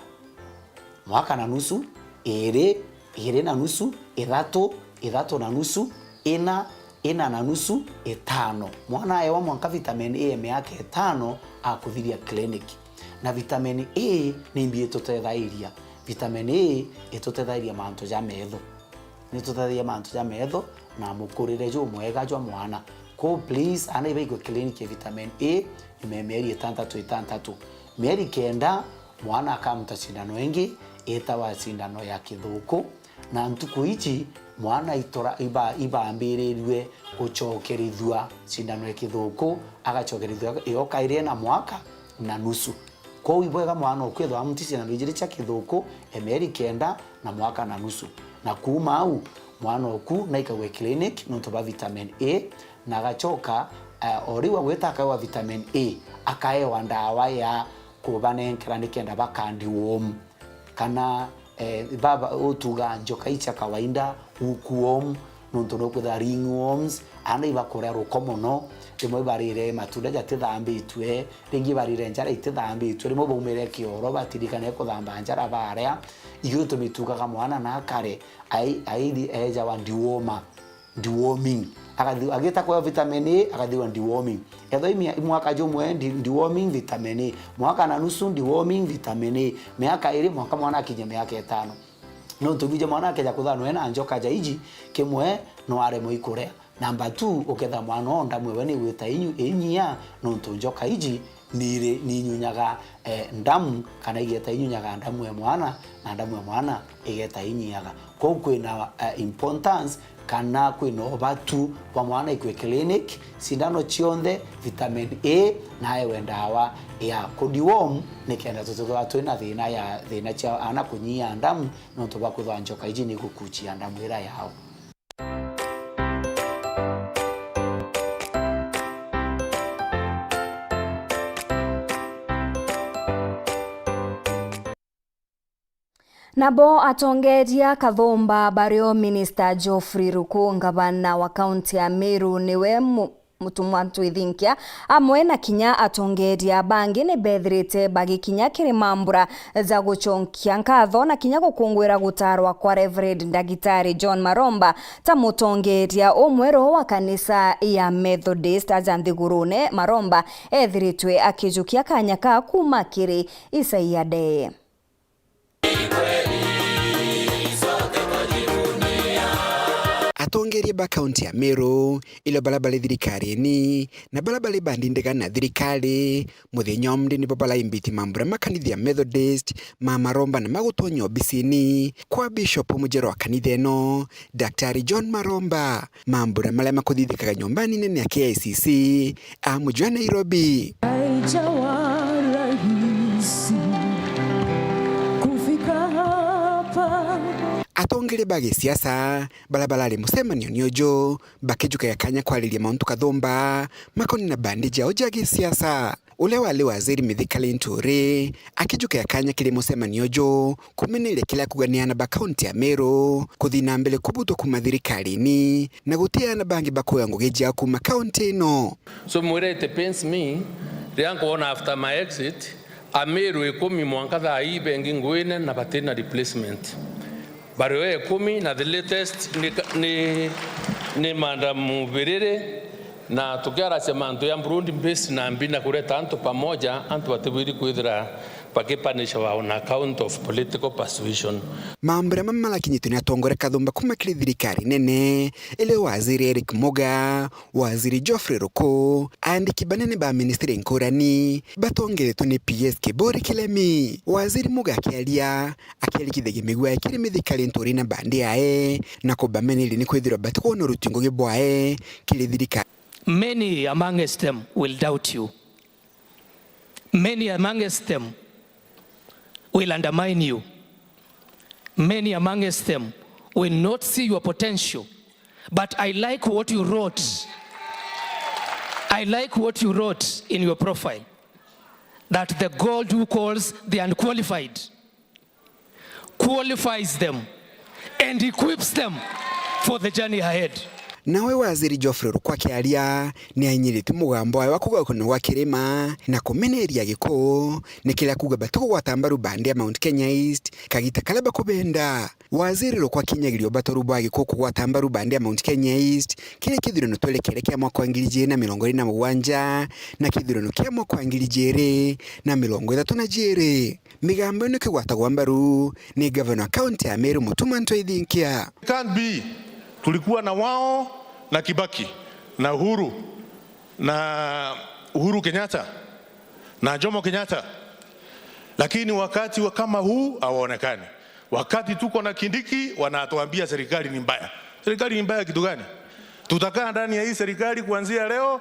mwaka na nusu, iri, iri na nusu, ithatu, ithatu na nusu, ina, ina na nusu, itano. Mwana aewa mwanka vitamin A ya miaka itano akuthiria clinic. Na vitamin A ni imbi itutethairia? Vitamin A itutethairia mantu ja metho. Nitutethairia mantu ja metho na mukurire jumwega jwa mwana. Kwou please, aana ibaikwe clinic ya vitamin A nyuma ya mieri itantatu itantatu. Mieri kenda, mwana akamuta cindano ingi itawa cindano ya kithuku, na ntuku iji mwana itora-, iba-, ibambirirue gucokerithua cindano ya kithuku, agacokerithua yo kairi ena mwaka na nusu. Kwou ibwega mwana oku ethwa amuti cindano ijiri cia kithuku e mieri kenda na mwaka na nusu. Na kuma au, mwana oku naikagwe clinic nontu bwa vitamin A, na agacoka, eh, o riu agwita akaewa vitamin A, akaewa ndawa ya kubanenkera nikenda baka deworm. Kana, eh, baba utuga njoka icia kawaida, hookworm, nontu nukwithira ringworms, aana ibakuria ruko mono, rimwe ibarire matunda jatithambitue, ringi ibarire njara itithambitue, rimwe baumire kioro batirikane kuthamba njara baria. Igio gitumi tugaga mwana nakare, ai-, aithi ejawa dewormer. Deworming. Agathi-, agita kwa vitamin A, agathiwa deworming. Ethwa i mia-, mwaka jumwe de-, deworming vitamin A. Mwaka na nusu deworming vitamin A. Miaka iri mwanka mwana akinye miaka itano. Nontu bwija mwana akeja kuthanwa ena njoka ja iji, kimwe no aremwe ikuria. Number two, uketha mwana o ndamu ewe ni gwita inyu-, inyia, nontu njoka iji niri-, ninyunyaga, eh, ndamu, kana igeta inyunyaga ndamu ya mwana, na ndamu ya mwana igeta inyiaga. Kwou kwina, eh, importance kana kwina ubatu bwa mwana ikwe clinic, cindano cionthe, vitamin A, na aewe ndawa ya ku deworm, nikenda tutithwa twina thina ya, thina cia ana kunyia ndamu, nontu bwa kwithwa njoka iji ni gukuchia ndamu ira yao. Nabo atongeria Kathumba bario Minister Geoffrey Ruku, ngavana wa kaunti ya Meru, niwe mu-, Mutumwa Ntwithinkia, amwe na kinya atongeeria bangi ni beethirite bagikinya kiri mambura ja gucokia nkatho na kinya gukungwira gutaarwa kwa Reverend Ndagitari John Maromba ta mutongeeria umweru wa kanisa ya Methodist aja nthigurune. Maromba eethiritwe akijukia kaanya ka kuuma kiri Isaia Ndee. Atongeeria ba kaunti ya Meru, ilo bara bari thirikarini na bara bari bandindega na thirikari, muthenya wa Monday nibo baraimbiti mambura ma kanitha ya Methodist ma Maromba na magutonya obisini kwa Bishop mujeru wa kanitha ino, Daktari John Maromba. Mambura maria makuthithikaga nyumbani nene ya K I C C a muji wa Nairobi. Haijawa rahisi kufika hapa. Atongeeria ba gisiasa bara barari mucemanio ni uju bakijukaga kanya kwariria mauntu kathumba makoni na bandi jao ja gisiasa. Uria wari waziri Mithika Linturi akijukia kanya kiri mucemanio uju kumeneria kiria kuuga ni aana ba kaunti ya Meru kuthii na mbere kubutwa kuuma thirikarini na guti aana bangi bakuuga ngugi jiao kuuma kaunti ino. So mwire, it pains me riria nkwona after my exit, Ameru ikumi mwanka thaa ii bengi nguine na batina replacement. Bari o ikumi na the latest ni, ni, ni Madam Biriri, na tukiaracia mantu ya broad based na mbi na kureta antu pamoja, antu batibwiri kwithira bakipanishawa on account of political persuasion. Mambura mama marakinyitwe ni atongoria kathumba kuuma kiri thirikari nene, iria waziri Eric Muga, waziri Geoffrey Ruku, aandiki banene ba ministry nkurani batongeretwe ni P S Kiburi Kilemi. Waziri Muga akiaria, akiarikithagia miguu yae kiri Mithika Linturi na bandi yae, na kubameneria ni kwithirwa batikwona uruti ngugi bwae kiri thirikari. Many amongst them will doubt you. Many amongst them will undermine you. Many amongst them will not see your potential. But I like what you wrote. I like what you wrote in your profile, that the God who calls the unqualified qualifies them and equips them for the journey ahead. Nawe waziri Geoffrey Ruku akiaria, ni ainyiritie mugambo wawe wa kuuga ukuni gwa kirima na kumeneria Gikuu, ni kiria kuuga batikugwata mbaru bandi ya Mount Kenya East kagita karia bakubenda. Waziri Ruku akinyagiria ubatoru bwa Gikuu kugwata mbaru bandi ya Mount Kenya East kiri kithurano twerekere kia mwaka wa ngiri ijiri na mirongo iri na mugwanja na kithurano kia mwaka wa ngiri ijiri na mirongo ithatu na jiri. Migambo ino ikigwatagwa mbaru ni gavana wa kaunti ya Meru, Mutuma Ntwithinkia. It can't be. Tulikuwa na wao na Kibaki na Uhuru na Uhuru Kenyatta na Jomo Kenyatta, lakini wakati wa kama huu hawaonekani. Wakati tuko na Kindiki, wanatuambia serikali ni mbaya. Serikali ni mbaya kitu gani? Tutakaa ndani ya hii serikali kuanzia leo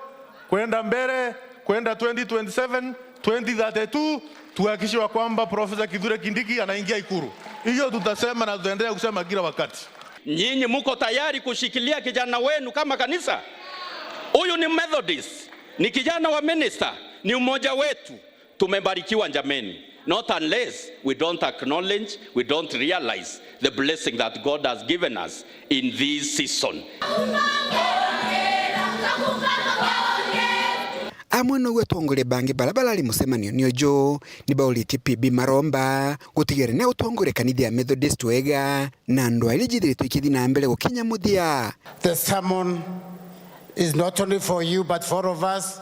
kwenda mbele, kwenda twenty twenty-seven, twenty thirty-two, tuhakikishe wa kwamba Professor Kithure Kindiki anaingia Ikulu. Hiyo tutasema na tutaendelea kusema kila wakati. Nyinyi muko tayari kushikilia kijana wenu kama kanisa? Huyu ni Methodist, ni kijana wa minister, ni mmoja wetu. Tumebarikiwa jameni. Not unless we don't acknowledge, we don't realize the blessing that God has given us in this season. Amwe noguo atongoria bangi bara barari mucemanio ni uju ni bauritie P B Maromba gutigira ni utongoria kanitha ya Methodist wega na ndwaa iria ijithiritwe ikithi na mbere gukinya muthia. The sermon is not only for you but for all of us,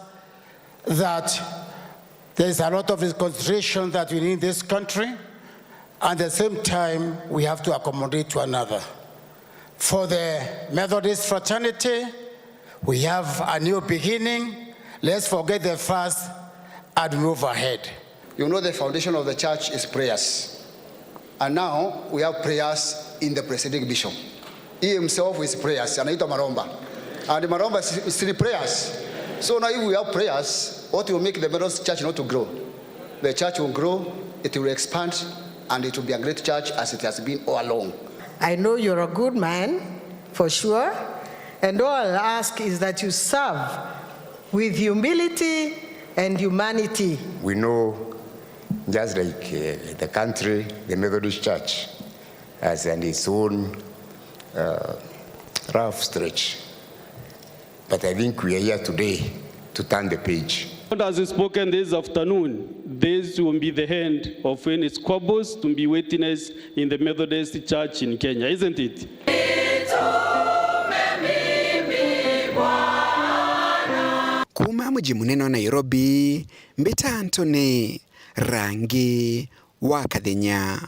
that there is a lot of reconciliation that we need in this country, and at the same time we have to accommodate one another. For the Methodist fraternity, we have a new beginning. Let's forget the past and move ahead. You know, the foundation of the church is prayers. And now we have prayers in the presiding bishop. He himself is prayers, anaitwa Maromba. And Maromba is, is still prayers. So now if we have prayers, what will make the Methodist church not to grow? The church will grow, it will expand, and it will be a great church as it has been all along. I know you're a good man, for sure, and all I'll ask is that you serve with humility and humanity. We know, just like, uh, the country, the Methodist Church has an its own, uh, rough stretch. But I think we are here today to turn the page. God has spoken this afternoon. This will be the end of any squabbles to be witnessed in the Methodist Church in Kenya, isn't it? Kuuma muji munene wa Nairobi, mbita Anthony Rangi wa Kathenya.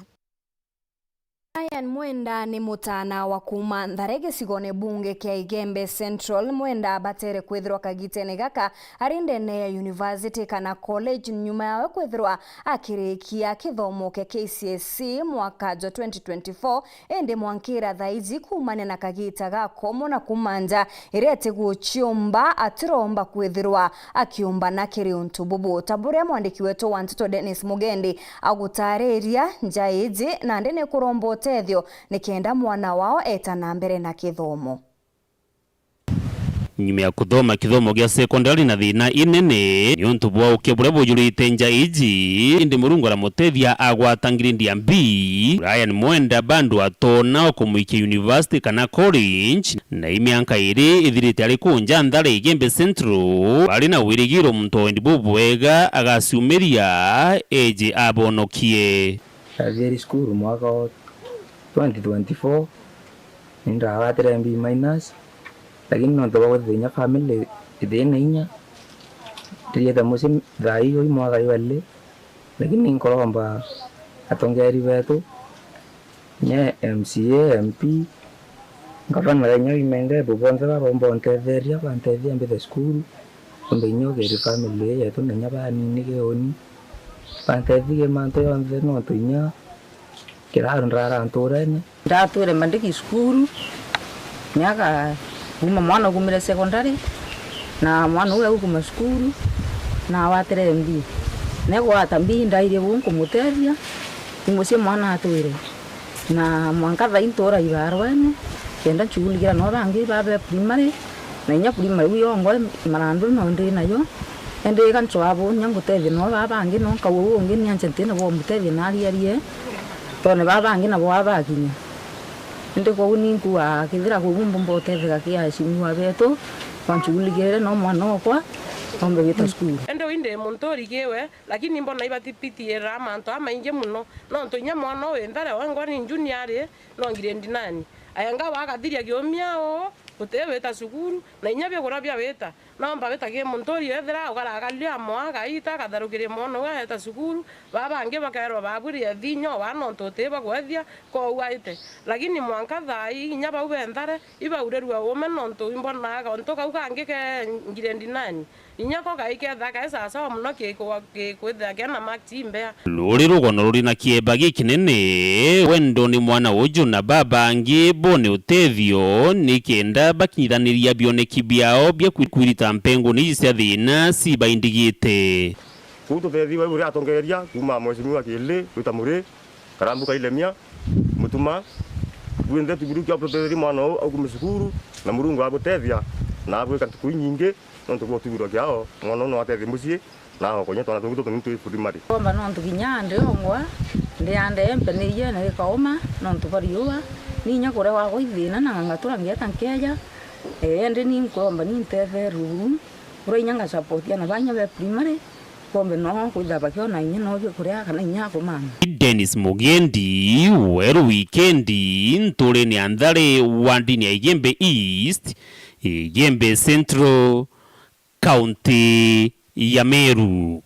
Brian Mwenda ni mutaana wa kuuma Nthare gicigone bunge kia Igembe Central. Mwenda abatere kwithirwa kagitene gaka ari ndene ya university kana college, nyuma yawe kwithirwa akirikia kithomo kia K C S E mwaka jwa twenty twenty-four, indi mwankira thaiji kuumania na kagita ga komo na kuuma nja iria atiguciumba, atiromba kwithirwa akiumbana kiri untu bubu. Ta buria mwandiki wetu wa nteto Dennis Mugendi agutaariria, nja iji nandi ni kuromba utethio nikenda mwana wao eeta na mbere na kithomo. Nyuma ya kuthoma kithomo gia sekondari na thina inene niuntu bwa ukia buria bujurite nja iji, indi Murungu aramutethia agwata ngiredi ya B. Brian Mwenda bado atoona o kumwikia university kana college, na i mianka iri ithirite ari kuu nja Nthare Igembe Central, ari na wirigiro muntu wa wendi bubwega agaciumiria eeje abonokie. Ndathiri cukuru mwaka wa twenty twenty-four, ni ndagwatire B minus, lakini nontu bwa guthithia family ithina inya, ndiriete mucii thaa ii ui mwaka jwa iri, lakini nkuromba atongeri betu, kinya M C A, M P, ngavana, kinya women rep, bonthe baromba untetheria, bantethia mbithe cukuru, nontu inya ukiri family yetu na inya banini kiuni, bantethie mantu jonthe, nontu inya kiraro ndara nturene. Ndatwire mbandiki cukuru miaka kuma mwana aumire secondary, na mwana uu agukuma cukuru na awatire M B. Negwata mbi ndairie buu nkumutethia, ni mucii mwana atwire. Na mwanka thaa ii ntura ibarwene, kenda nchuguligira no bangi babe primary, na inya primary iu yongwa marandu no ndi nayo, indi ika ncwabo nya ngutethia no baa bangi, no nkauga uu ungi ni anje ntina bwa umutethia na ariarie, tone baa bangi nabo abakinya. Indi kwou ni nkuga kethira kwou mbumba utetheka ki aheshimiwa betu, banchuguligirire no mwana okwa ombe gwita cukuru. Indi uu ndi muntu urigiwe, lakini mbona ibatipitiira mantu amaingi muno, nontu inya mwana uu wi Nthare wengwa ni junior ari, no ngiredi nani. Aenga wagathiria kiumia uu, guti wita cukuru, na inya bia kuria bia wita. Nomba wita ki muntu uri ethira ukaragaria mwa agaita, agatharukiria mwana uu aeta cukuru, baa bangi bakeerwa babwirie thinya o baa nontu uti bagwethia, kou aite. Lakini mwanka thaa ii, inya bau be Nthare, ibaurirua ume nontu imbonaa gauntu kau kangi ke ngiredi nani. Inya ko gai keethaa kai sawasawa mono ki-, ki-, kwithira kena marks imbea. Ruri rugono ruri na kieba gikinene, wendo ni mwana uju na babangi bone utethio, nikenda bakinyithaniria bioneki biao bia kwi-, kwirita mpenguni iji cia thina cibaindigite. Kuu tutethigwe buri atongeria kuuma Mheshimiwa Kili, Ruta Muri, Karambu Kailemia, Mutuma, bwinthe tuburu kia tutetherie mwana uu aukume cukuru, na Murungu agutethia na abwika ntuku inyingi, nontu bwa utugirwa kiao, mwana uu no atethie mucii, na agokonya twana tungi tutu ni twi primary. Komba nontu kinya ndiongwa, ndiande mpenirie na gikauma, nontu bwa riua, ni inya kuria gwakwa ithina na ngangatura ngeeta nkeeja, ee, indi ni nkomba ni ntethe ruru, uria inya ngasapotia na banya be primary, kombe no kwithira bakiona inya no bia kuria kana inya akumama. Dennis Mugendi, Weru Wikendi, nturene ya Nthare, wandini ya Igembe East, Igembe Central, kaunti ya Meru.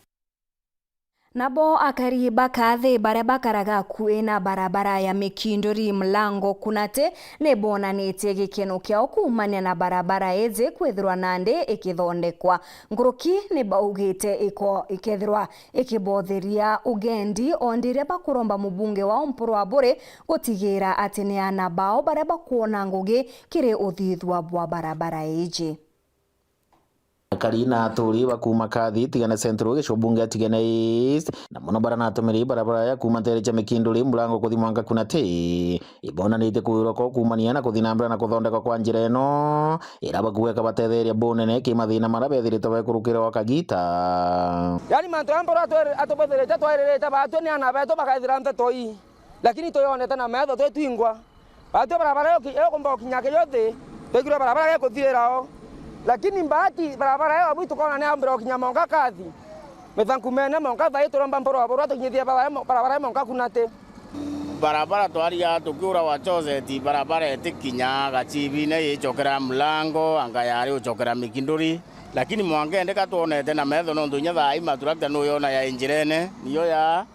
Nabo akari ba Kathi baria bakaraga akui na barabara ya Mikinduri Mlango Kunate ni bonanitie gikeno kiao kuumania na barabara iji kwithirwa nandi ikithondekwa. Nkuruki ni baugite iko-, ikethirwa ikibotheria ugendi, o ndiria bakuromba mubunge wao Mpuru Aburi gutigira ati ni aana bao baria bakwona ngugi kiri uthithua bwa barabara iji. Akari na aturi ba kuuma Kathi, Tigana Central, Gicua Bunge ya Tigana East, na mono baria natumiri barabara ya kuuma ntere cia Mikinduri Mlango kuthi mwanka Kunate, ibonanitie kwirwa kwa kuumania na kuthi na mbere na kuthondekwa kwa njira ino, iria bakuweka batetheria bunene ki mathina maria bethiritwe bekurukira o kagita. Yaani mantu aya Mpuru atwere-, atubwethirite twairite, baatwi ni aana betu bakethira nteto ii. Lakini tuyonete na metho twi twingwa. Baatwi barabara iyo ki-, iyo kumba gukinya Kiyuthi, twigirwe barabara gikuthirira o. Lakini mbaati barabara iyo abu tukoona ni ambira ukinya Monga Kathi. Mithankumene Monga thaai turomba Mpuru wa Buru atukinyithie barabara, barabara ya Monga Kunati. Barabara twaria tukiura wa Chozeti, barabara itikinya Gachibine, yicokera Mlango, anga yari ucokera Mikinduri. Lakini mwanka indi ka twonete na metho, nontu inya thaai maturakta nuyona ya njirene, niyo ya,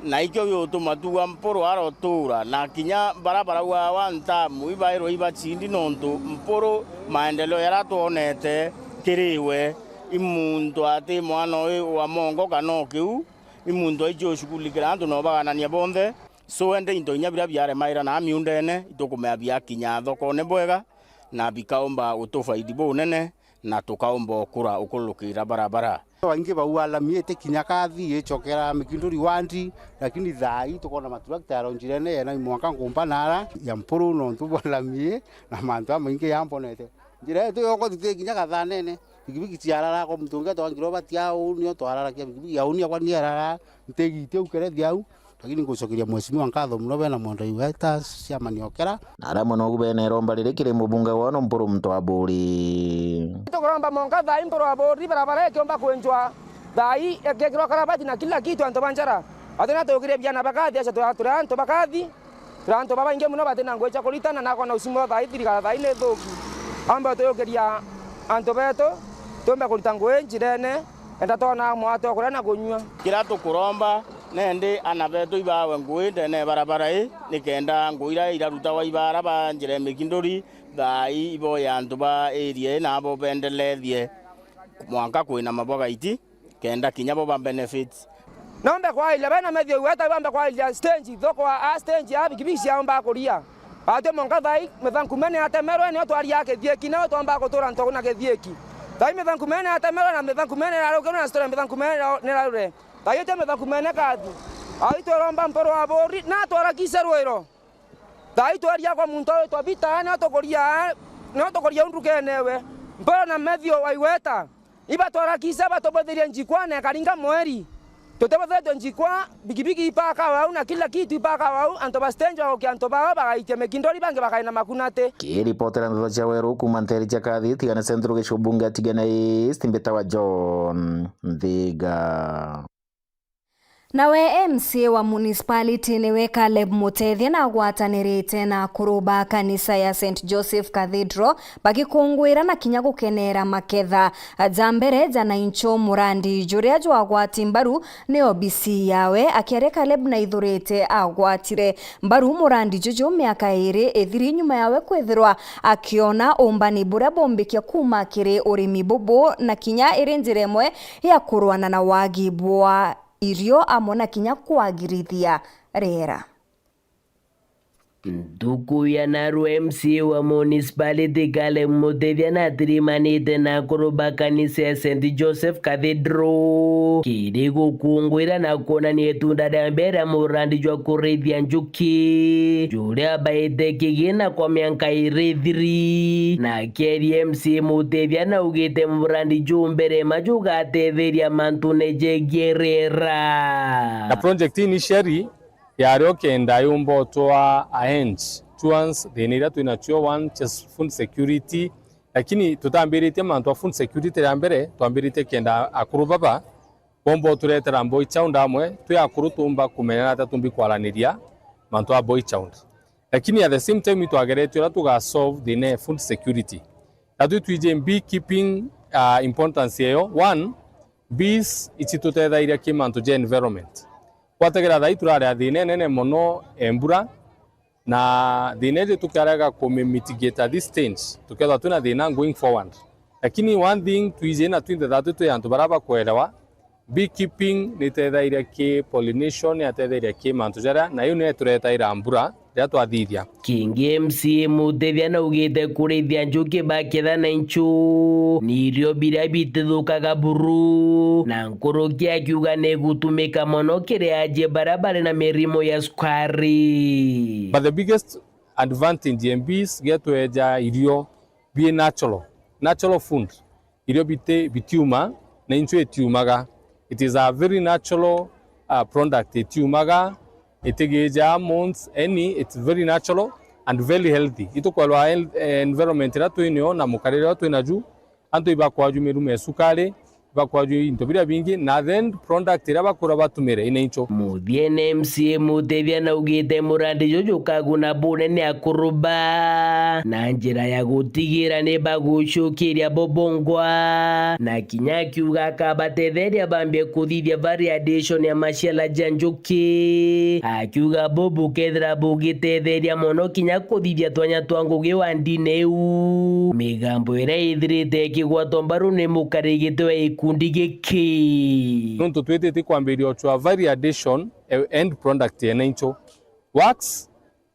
na ikio giutuma tuuga Mpuru arotuura, na kinya bara barauga wa ntamu ibairwe ibacindi, nontu Mpuru maendeleo jaria twonete kiriwe, i muntu ati mwana uyu wa Mongo kana o kiu, i muntu aici ushughulikira antu na ubaganania bonthe. So ende into inya biria biaremaira na miundene, itukumea biakinya thokone bwega, na bikaumba utufaidi bunene, na tukaumba ukura ukurukira barabara. Baingi bauga lami itikinya Kathi, icokera Mikinduri wandi, lakini thaai tukoona maturakta ya njirene yena mwanka nkumba nara ya Mpuru nontu bwa lami, na mantu jamaingi jambonete. Njira yetu yoko tutikinya Gathanene, pikipiki ciarara, kwa muntu ungi atwangire ubati au, nio twararakia pikipiki au, ni akwa ni arara, ntegi itiu kerethia au, lakini ngucokeria mheshimiwa nkatho muno, bena mwenda iweta ciama niokera. Na aria amwe nogu bena iromba riri kiri mubunge wao no Mpuru Muntu wa Buri. Tukuromba Monga thaai Mpuru wa Buri, barabara ikiumba kwenjwa thaai, ikekirwa karabati na kila kitu, antu ba njara. Atina tukirie biana bakathi, aca turi antu bakathi. Turi antu babaingi mono batina ngugi cia kuritana, na akona ucimo thaai, thirikari thaai ni thuki. Ambe tuyukiria antu betu, tumbe kurita ngugi njirene, enda twona mwate wa kuria na kunyua. Kiria tukuromba, nendi ana betu ibawe ngugi ndene ya barabara ii, nikenda ngugi iria irarutagwa ibaara ba njira ya Mikinduri, thaai iboye antu ba area ii nabo bendelethie mwanka kwina mabwagaiti. Kenda kinya bo ba benefits. Nombe kwairia bena methio igweta bambe kwairia stage thoko a stage ya bikibiki ciao mbakuria. Batwe Monga thaai, Mithankumene atemerwe, nio twaria Kithieki, nio twamba gutura ntogu na Kithieki. Thaai Mithankumene atemerwe na Mithankumene irarukirwe na story Mithankumene nirarure. Thaai itwe Mithankumene Kathi. Ai tweromba Mpuru wa Buri, na twarakise rwiro. Thaai tweria kwa muntu witwa Peter, nio tukuria, nio tukuria u ndukene ewe. Mpuru na methio wa igweta. Ibatwarakise batubuthirie njikwa na ikaringa mweri. Tutibuthiritwe njikwa, bikibiki ipaka wau na kila kitu ipaka wau, antu ba stage bagukia antu bao bagaitia Mikinduri bangi bakaina Makunati. Kiripotera ndeto cia weru kuuma nteere cia Kathi, Tigania Central gicigo bunge ya Tigania East, mbitawa John Nthiga. Nawe M C A wa municipality niwe Caleb Mutethia na agwatanirite na akuru ba kanisa ya Saint Joseph Cathedral bagikungwira na kinya gukenera maketha ja mbere ja naincho murandi juria jwagwati mbaru ni O B C yawe. Akiaria Caleb Naithurite agwatire mbaru murandi juju miaka iiri ithiri nyuma yawe kwithirwa akiona umbani buria bombikia kuuma kiri urimi bubu na kinya iri njira imwe ya kurwana na wagi bwa irio amwe na kinya kwagirithia riera. Ntuku ya narua M C A wa municipality Caleb Mutethia natirimanite na akuru ba kanisa ya Saint Joseph Cathedral kiri gukungwira na kwonania itunda ria mbere ria murandi jwa kurithia njuki juria baite kigina kwa mianka iri ithiri. Na akieria M C A Mutethia naugite murandi ju mbere ma jugatetheria mantune jegie riera. Na project initially yari o kenda yumba utwa a end towards thina iria twinacio, one, just food security. Lakini tutambiritie mantu a food security ria mbere, twambiritie kenda akuru baba bomba uturetera boy child amwe twi akuru tumba kumenya nata tumbi kwaraniria mantu a boy child. Lakini at the same time itwageretie uria tuga solve thina ya food security. Na twi twiji beekeeping, uh, importance eyo. One, bees ici tutethairia ki mantu ja environment. Kwategera thai turari a thina enene mono e mbura, na thina iji tukiarega ku mitigate at this stage, tukethwa twina thina going forward. Lakini one thing twiji na twinthe thatu twi antu baria bakwerewa, beekeeping ni itethairia ki pollination, ni atethairia ki mantu jaria, na iu ni ituretaira mbura riria twathithia. Kingi M C A Mutethia naugite kurithia njuki baketha na inchu ni irio biria bitithukaga buru, na nkuruki akiuga ni igutumika mono kiri ajie baria bari na mirimo ya sukari. But the biggest advantage ya bees getweja irio bi natural, natural food. Irio biti-, bitiuma, na inchu itiumaga. It is a very natural, uh, product. Itiumaga, itigija hormones, any, it's very natural and very healthy. Itukwerwa health, eh, environment iria twinio na mukarire uria twinaju, Antu ibakwaju miruma ya sukari, ibakwaju into biria bingi, na the end product iria bakura batumire ina incho. Muthiene M C A Mutethia naugite murandi juju ukaguna bunene akuru ba na njira ya gutigira ni bagucukiria bubungwa, na kinya akiuga akabatetheria bambie kuthithia variation ya maciara ja njuki. Akiuga buu bukethira bugitetheria mono kinya kuthithia twanya twa ngugi wandine iu, migambo iria ithirite ikigwatwa mbaru ni mukari giti wa gikundi giki. Nontu twitite kwambiria ocwa variation, eh, end product yene incho. Wax,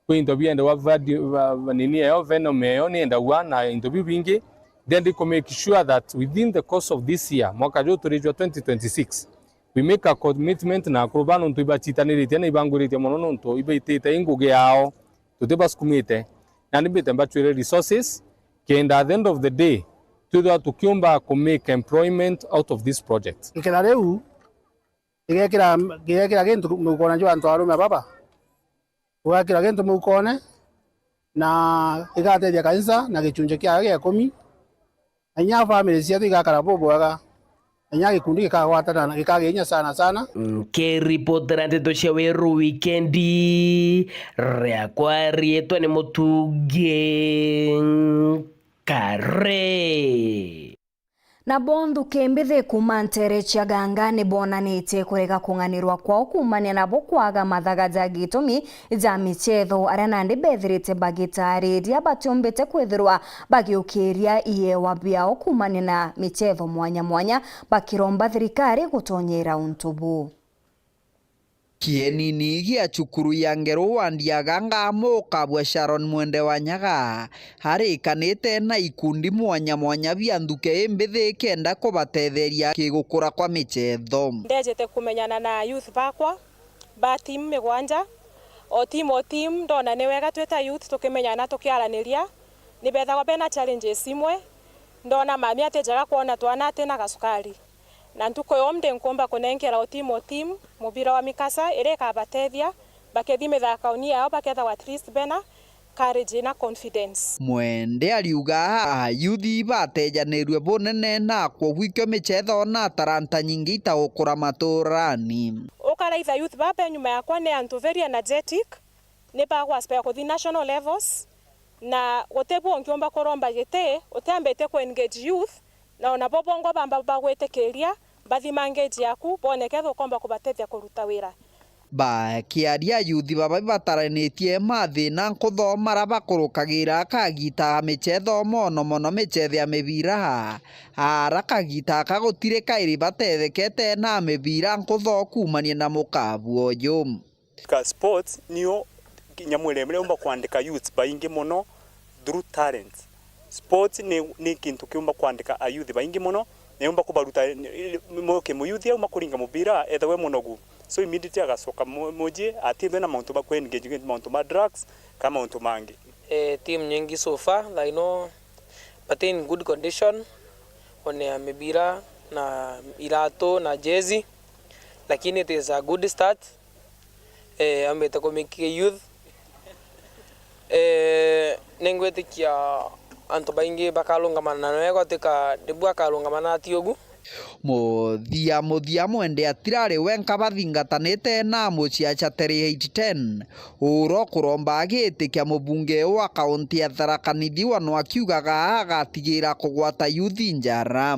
kwi into biendagwa vadi-, va-, va-, nini eyo, venom eyo niendagwa na into biu bingi. Then ndi ku make sure that within the course of this year, mwaka juu turi jwa twenty twenty-six, we make a commitment na akuru ba nontu ibachitaniritie na ibangwiritie mono nontu ibaitite i ngugi yao, tutibasukumite. Na nimbite mbachwire resources, kenda at the end of the day, twithirwa tukiumba ku make employment out of this project. Ikira riu, igekira, igekira gintu mukona jwa antu arume baba. Ugakira gintu mukone, na igatethia kanisa na gichunji kiayo gia ikumi, na inya family cietu igakara bubwega, na inya gikundi gikagwatana na gikagia inya sana sana. Nkiripotera ndeto cia Weru Wikendi, riakwa riitwa ni Mutungi Kare. Nabo nthuki mbithi kuuma nteere cia Ganga ni boonanitie kurega kung'anirwa kwao kuumania nabo kwaga mathaga ja gitumi ja michetho, aria nandi beethirite bagitaariria batiumbite kwithirwa bagiukiria iewa biao kuumania na michetho mwanya mwanya, bakiromba thirikari gutonyera untu buu. Kienini gia cukuru ya Ngeru wandi ya Ganga, mukabua Sharon Mwende wa Nyaga, arikanite na ikundi mwanya mwanya bia nthuke imbithi kenda kubatetheria kigukura kwa michetho. Ndejete kumenyana na youth bakwa ba team migwanja, o team o team, ndona ni wega twita youth tukimenyana tukiaraniria, ni bethagwa bena challenges imwe, ndona mami atijaga kwona twana atina gasukari. Na ntuku ya umthi nkuumba kunenkera o team o team mubira wa mikasa iria ikabatethia bakethimithira kauni yao, bakethagwa at least bena courage na confidence. Mwende ariuga ayuthi batejanirue bunene na kwoguo ikio michetho na taranta nyingi itagukura maturani. Ukaraitha youth baba nyuma yakwa ni antu very energetic, ni bagwaspea kuthi national levels, na guti bu ungiumba kuromba giti utiambite ku engage youth, na ona bo bongwa bamba bagwitikiria, bathima engage yaku, bone ketha ukomba kubatethia kuruta wira. Bakiaria, ayuthi baba ibataranitie mathina nkuthoma ara bakurukagira kagita michetho mono mono michetho ya mibira, ara kagita aka gutiri kairi batethekete na mibira nkutho kuumania na mukabu uyu. Ka sports niyo nyamu iria iumba kwandika youths baingi mono through talent. Sports ni, ni kintu kiumba kwandika ayouth baingi mono, na yumba kubaruta, moke muyouth auma kuringa mubira, ethagwe munogu. So immediately agacoka mu-, muji, atithwe na mauntu ma ku engage with mauntu ma drugs, kana mauntu mangi. Eh, team nyingi so far, thaa ino, but in good condition, one ya mibira, na iratu, na jezi, lakini it is a good start. Eh, ambite kumiki youth. Eh, ningwitikia antu baingi bakarungamana na noe gwatuika nibu akarungamana ati ugu. Muthia muthia Mwende atirari wenka bathingatanite na muciaca three eight ten, uro kuromba agitikia mubunge wa kaunti ya Tharaka Nithi wano akiugaga agatigira kugwata youth njara.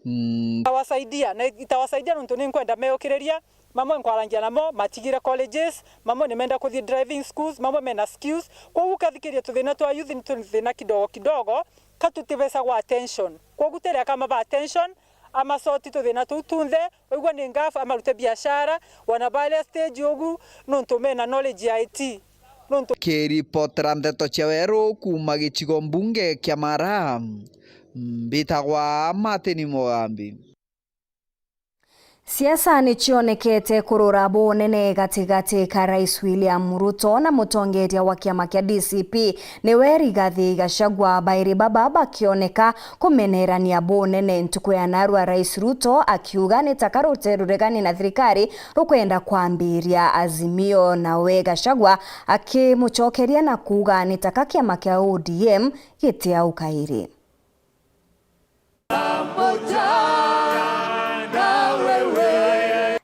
Mm. Itawasaidia, na itawasaidia nontu ni nkwenda meukiriria. Mamwe nkwarangia namo matigire colleges, mamwe nimenda kuthii driving schools, mamwe mena skills. Kwogu ukathikiria tuthina twa youth ni tuthina kidogo kidogo, ka tutibecagwa attention. Kwogu teria kama ba attention, amasoti tuthina tuu tunthe, waigua ni ngafu, amarute biashara, wana baria stage ugu, nontu mena knowledge ya I T. Nontu kiripotera ndeto cia weru kuuma gicigo mbunge kia Mara, mbitagwa Martin Mugambi. Siasa ni cionekete kurura bunene gatigati ka Rais William Ruto na mutongeria wa kiama kia D C P, niwe Rigathi Gachagua. Bairi baba bakioneka kumenerania bunene ntuku ya narua, Rais Ruto akiuga ni taka rute ruregani na thirikari rukwenda kwambiria Azimio, nawe Gachagua akimucokeria na kuuga ni taka kiama kia O D M gitiau kairi.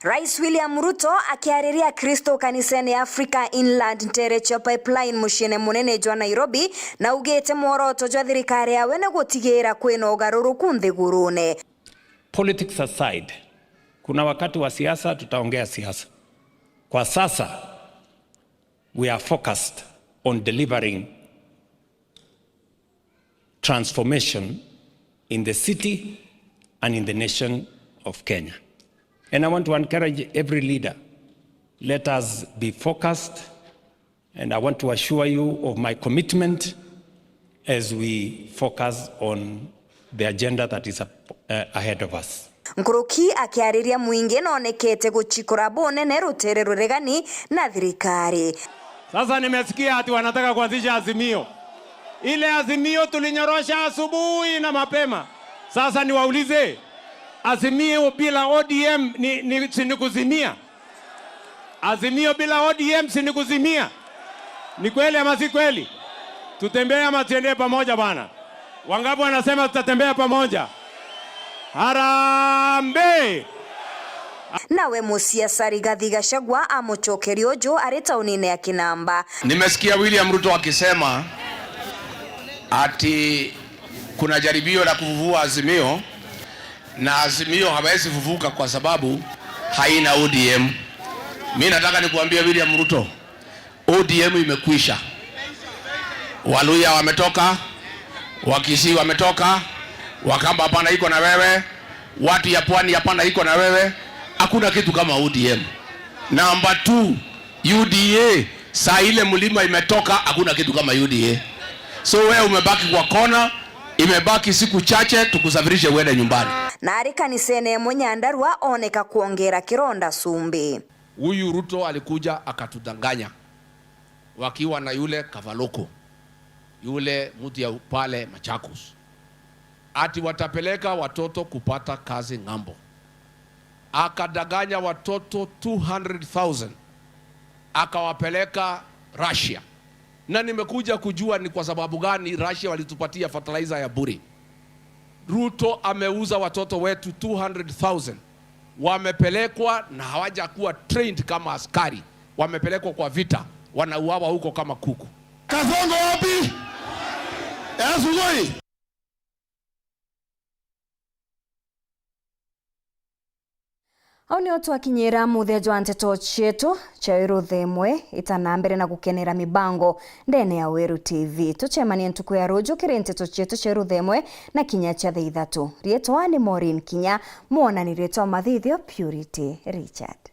Rais William Ruto akiariria Akristo kanisene ya Africa Inland Nterecho Pipeline muciine munene jwa Nairobi, na augite mworoto jwa thirikari yawe ni gutigira kwina ugaruruku nthigurune. Politics aside, kuna wakati wa siasa, tutaongea siasa. Kwa sasa, we are focused on delivering transformation in the city and in the nation of Kenya. And I want to encourage every leader, let us be focused, and I want to assure you of my commitment as we focus on the agenda that is up, uh, ahead of us. Nkuruki akiariria mwingi noonekete guchikura bunene rutere ruregani na thirikari. Sasa nimesikia ati wanataka kuanzisha Azimio. Ile Azimio tulinyorosha asubuhi na mapema. Sasa niwaulize, Azimio bila O D M ni, ni, si ni kuzimia? Azimio bila O D M si ni kuzimia? Ni kweli ama si kweli? Tutembee ama tuendee pamoja bana? Wangapi wanasema tutatembea pamoja? Harambee! Nawe musiasa Rigathi Gachagua amucokeria uju ari taunine ya Kinamba. Nimesikia William Ruto akisema ati kuna jaribio la kufufua Azimio, na Azimio hawezi fufuka kwa sababu haina O D M. Mi nataka nikuambie William Ruto, O D M imekwisha. Waluya wametoka, Wakisii wametoka, Wakamba hapana iko na wewe, watu ya pwani hapana iko na wewe. Hakuna kitu kama O D M. Number two, U D A, saa ile mlima imetoka, hakuna kitu kama U D A. So wewe umebaki kwa kona, imebaki siku chache tukusafirishe uende nyumbani. Na ari kanisene imwe Nyandarua oneka kuongera kironda cumbi. Huyu Ruto alikuja akatudanganya wakiwa na yule Kavaloko, yule mtu ya pale Machakos, ati watapeleka watoto kupata kazi ng'ambo. Akadanganya watoto two hundred thousand, akawapeleka Russia. Na nimekuja kujua ni kwa sababu gani Russia walitupatia fertilizer ya bure. Ruto ameuza watoto wetu two hundred thousand. Wamepelekwa na hawajakuwa trained kama askari. Wamepelekwa kwa vita, wanauawa huko kama kuku. Kasongo wapi? Esugoi. Au nio twakinyira muthia jwa nteto cietu cia Weru Thaa Imwe. Ita na mbere na gukenera mibango ndene ya Weru T V. Tucemanie ntuku ya ruju kiri nteto cietu cia Weru Thaa Imwe na kinya cia thaa ithatu. Riitwa ni Maureen Kinya, mwonani riitwa mathithio Purity Richard.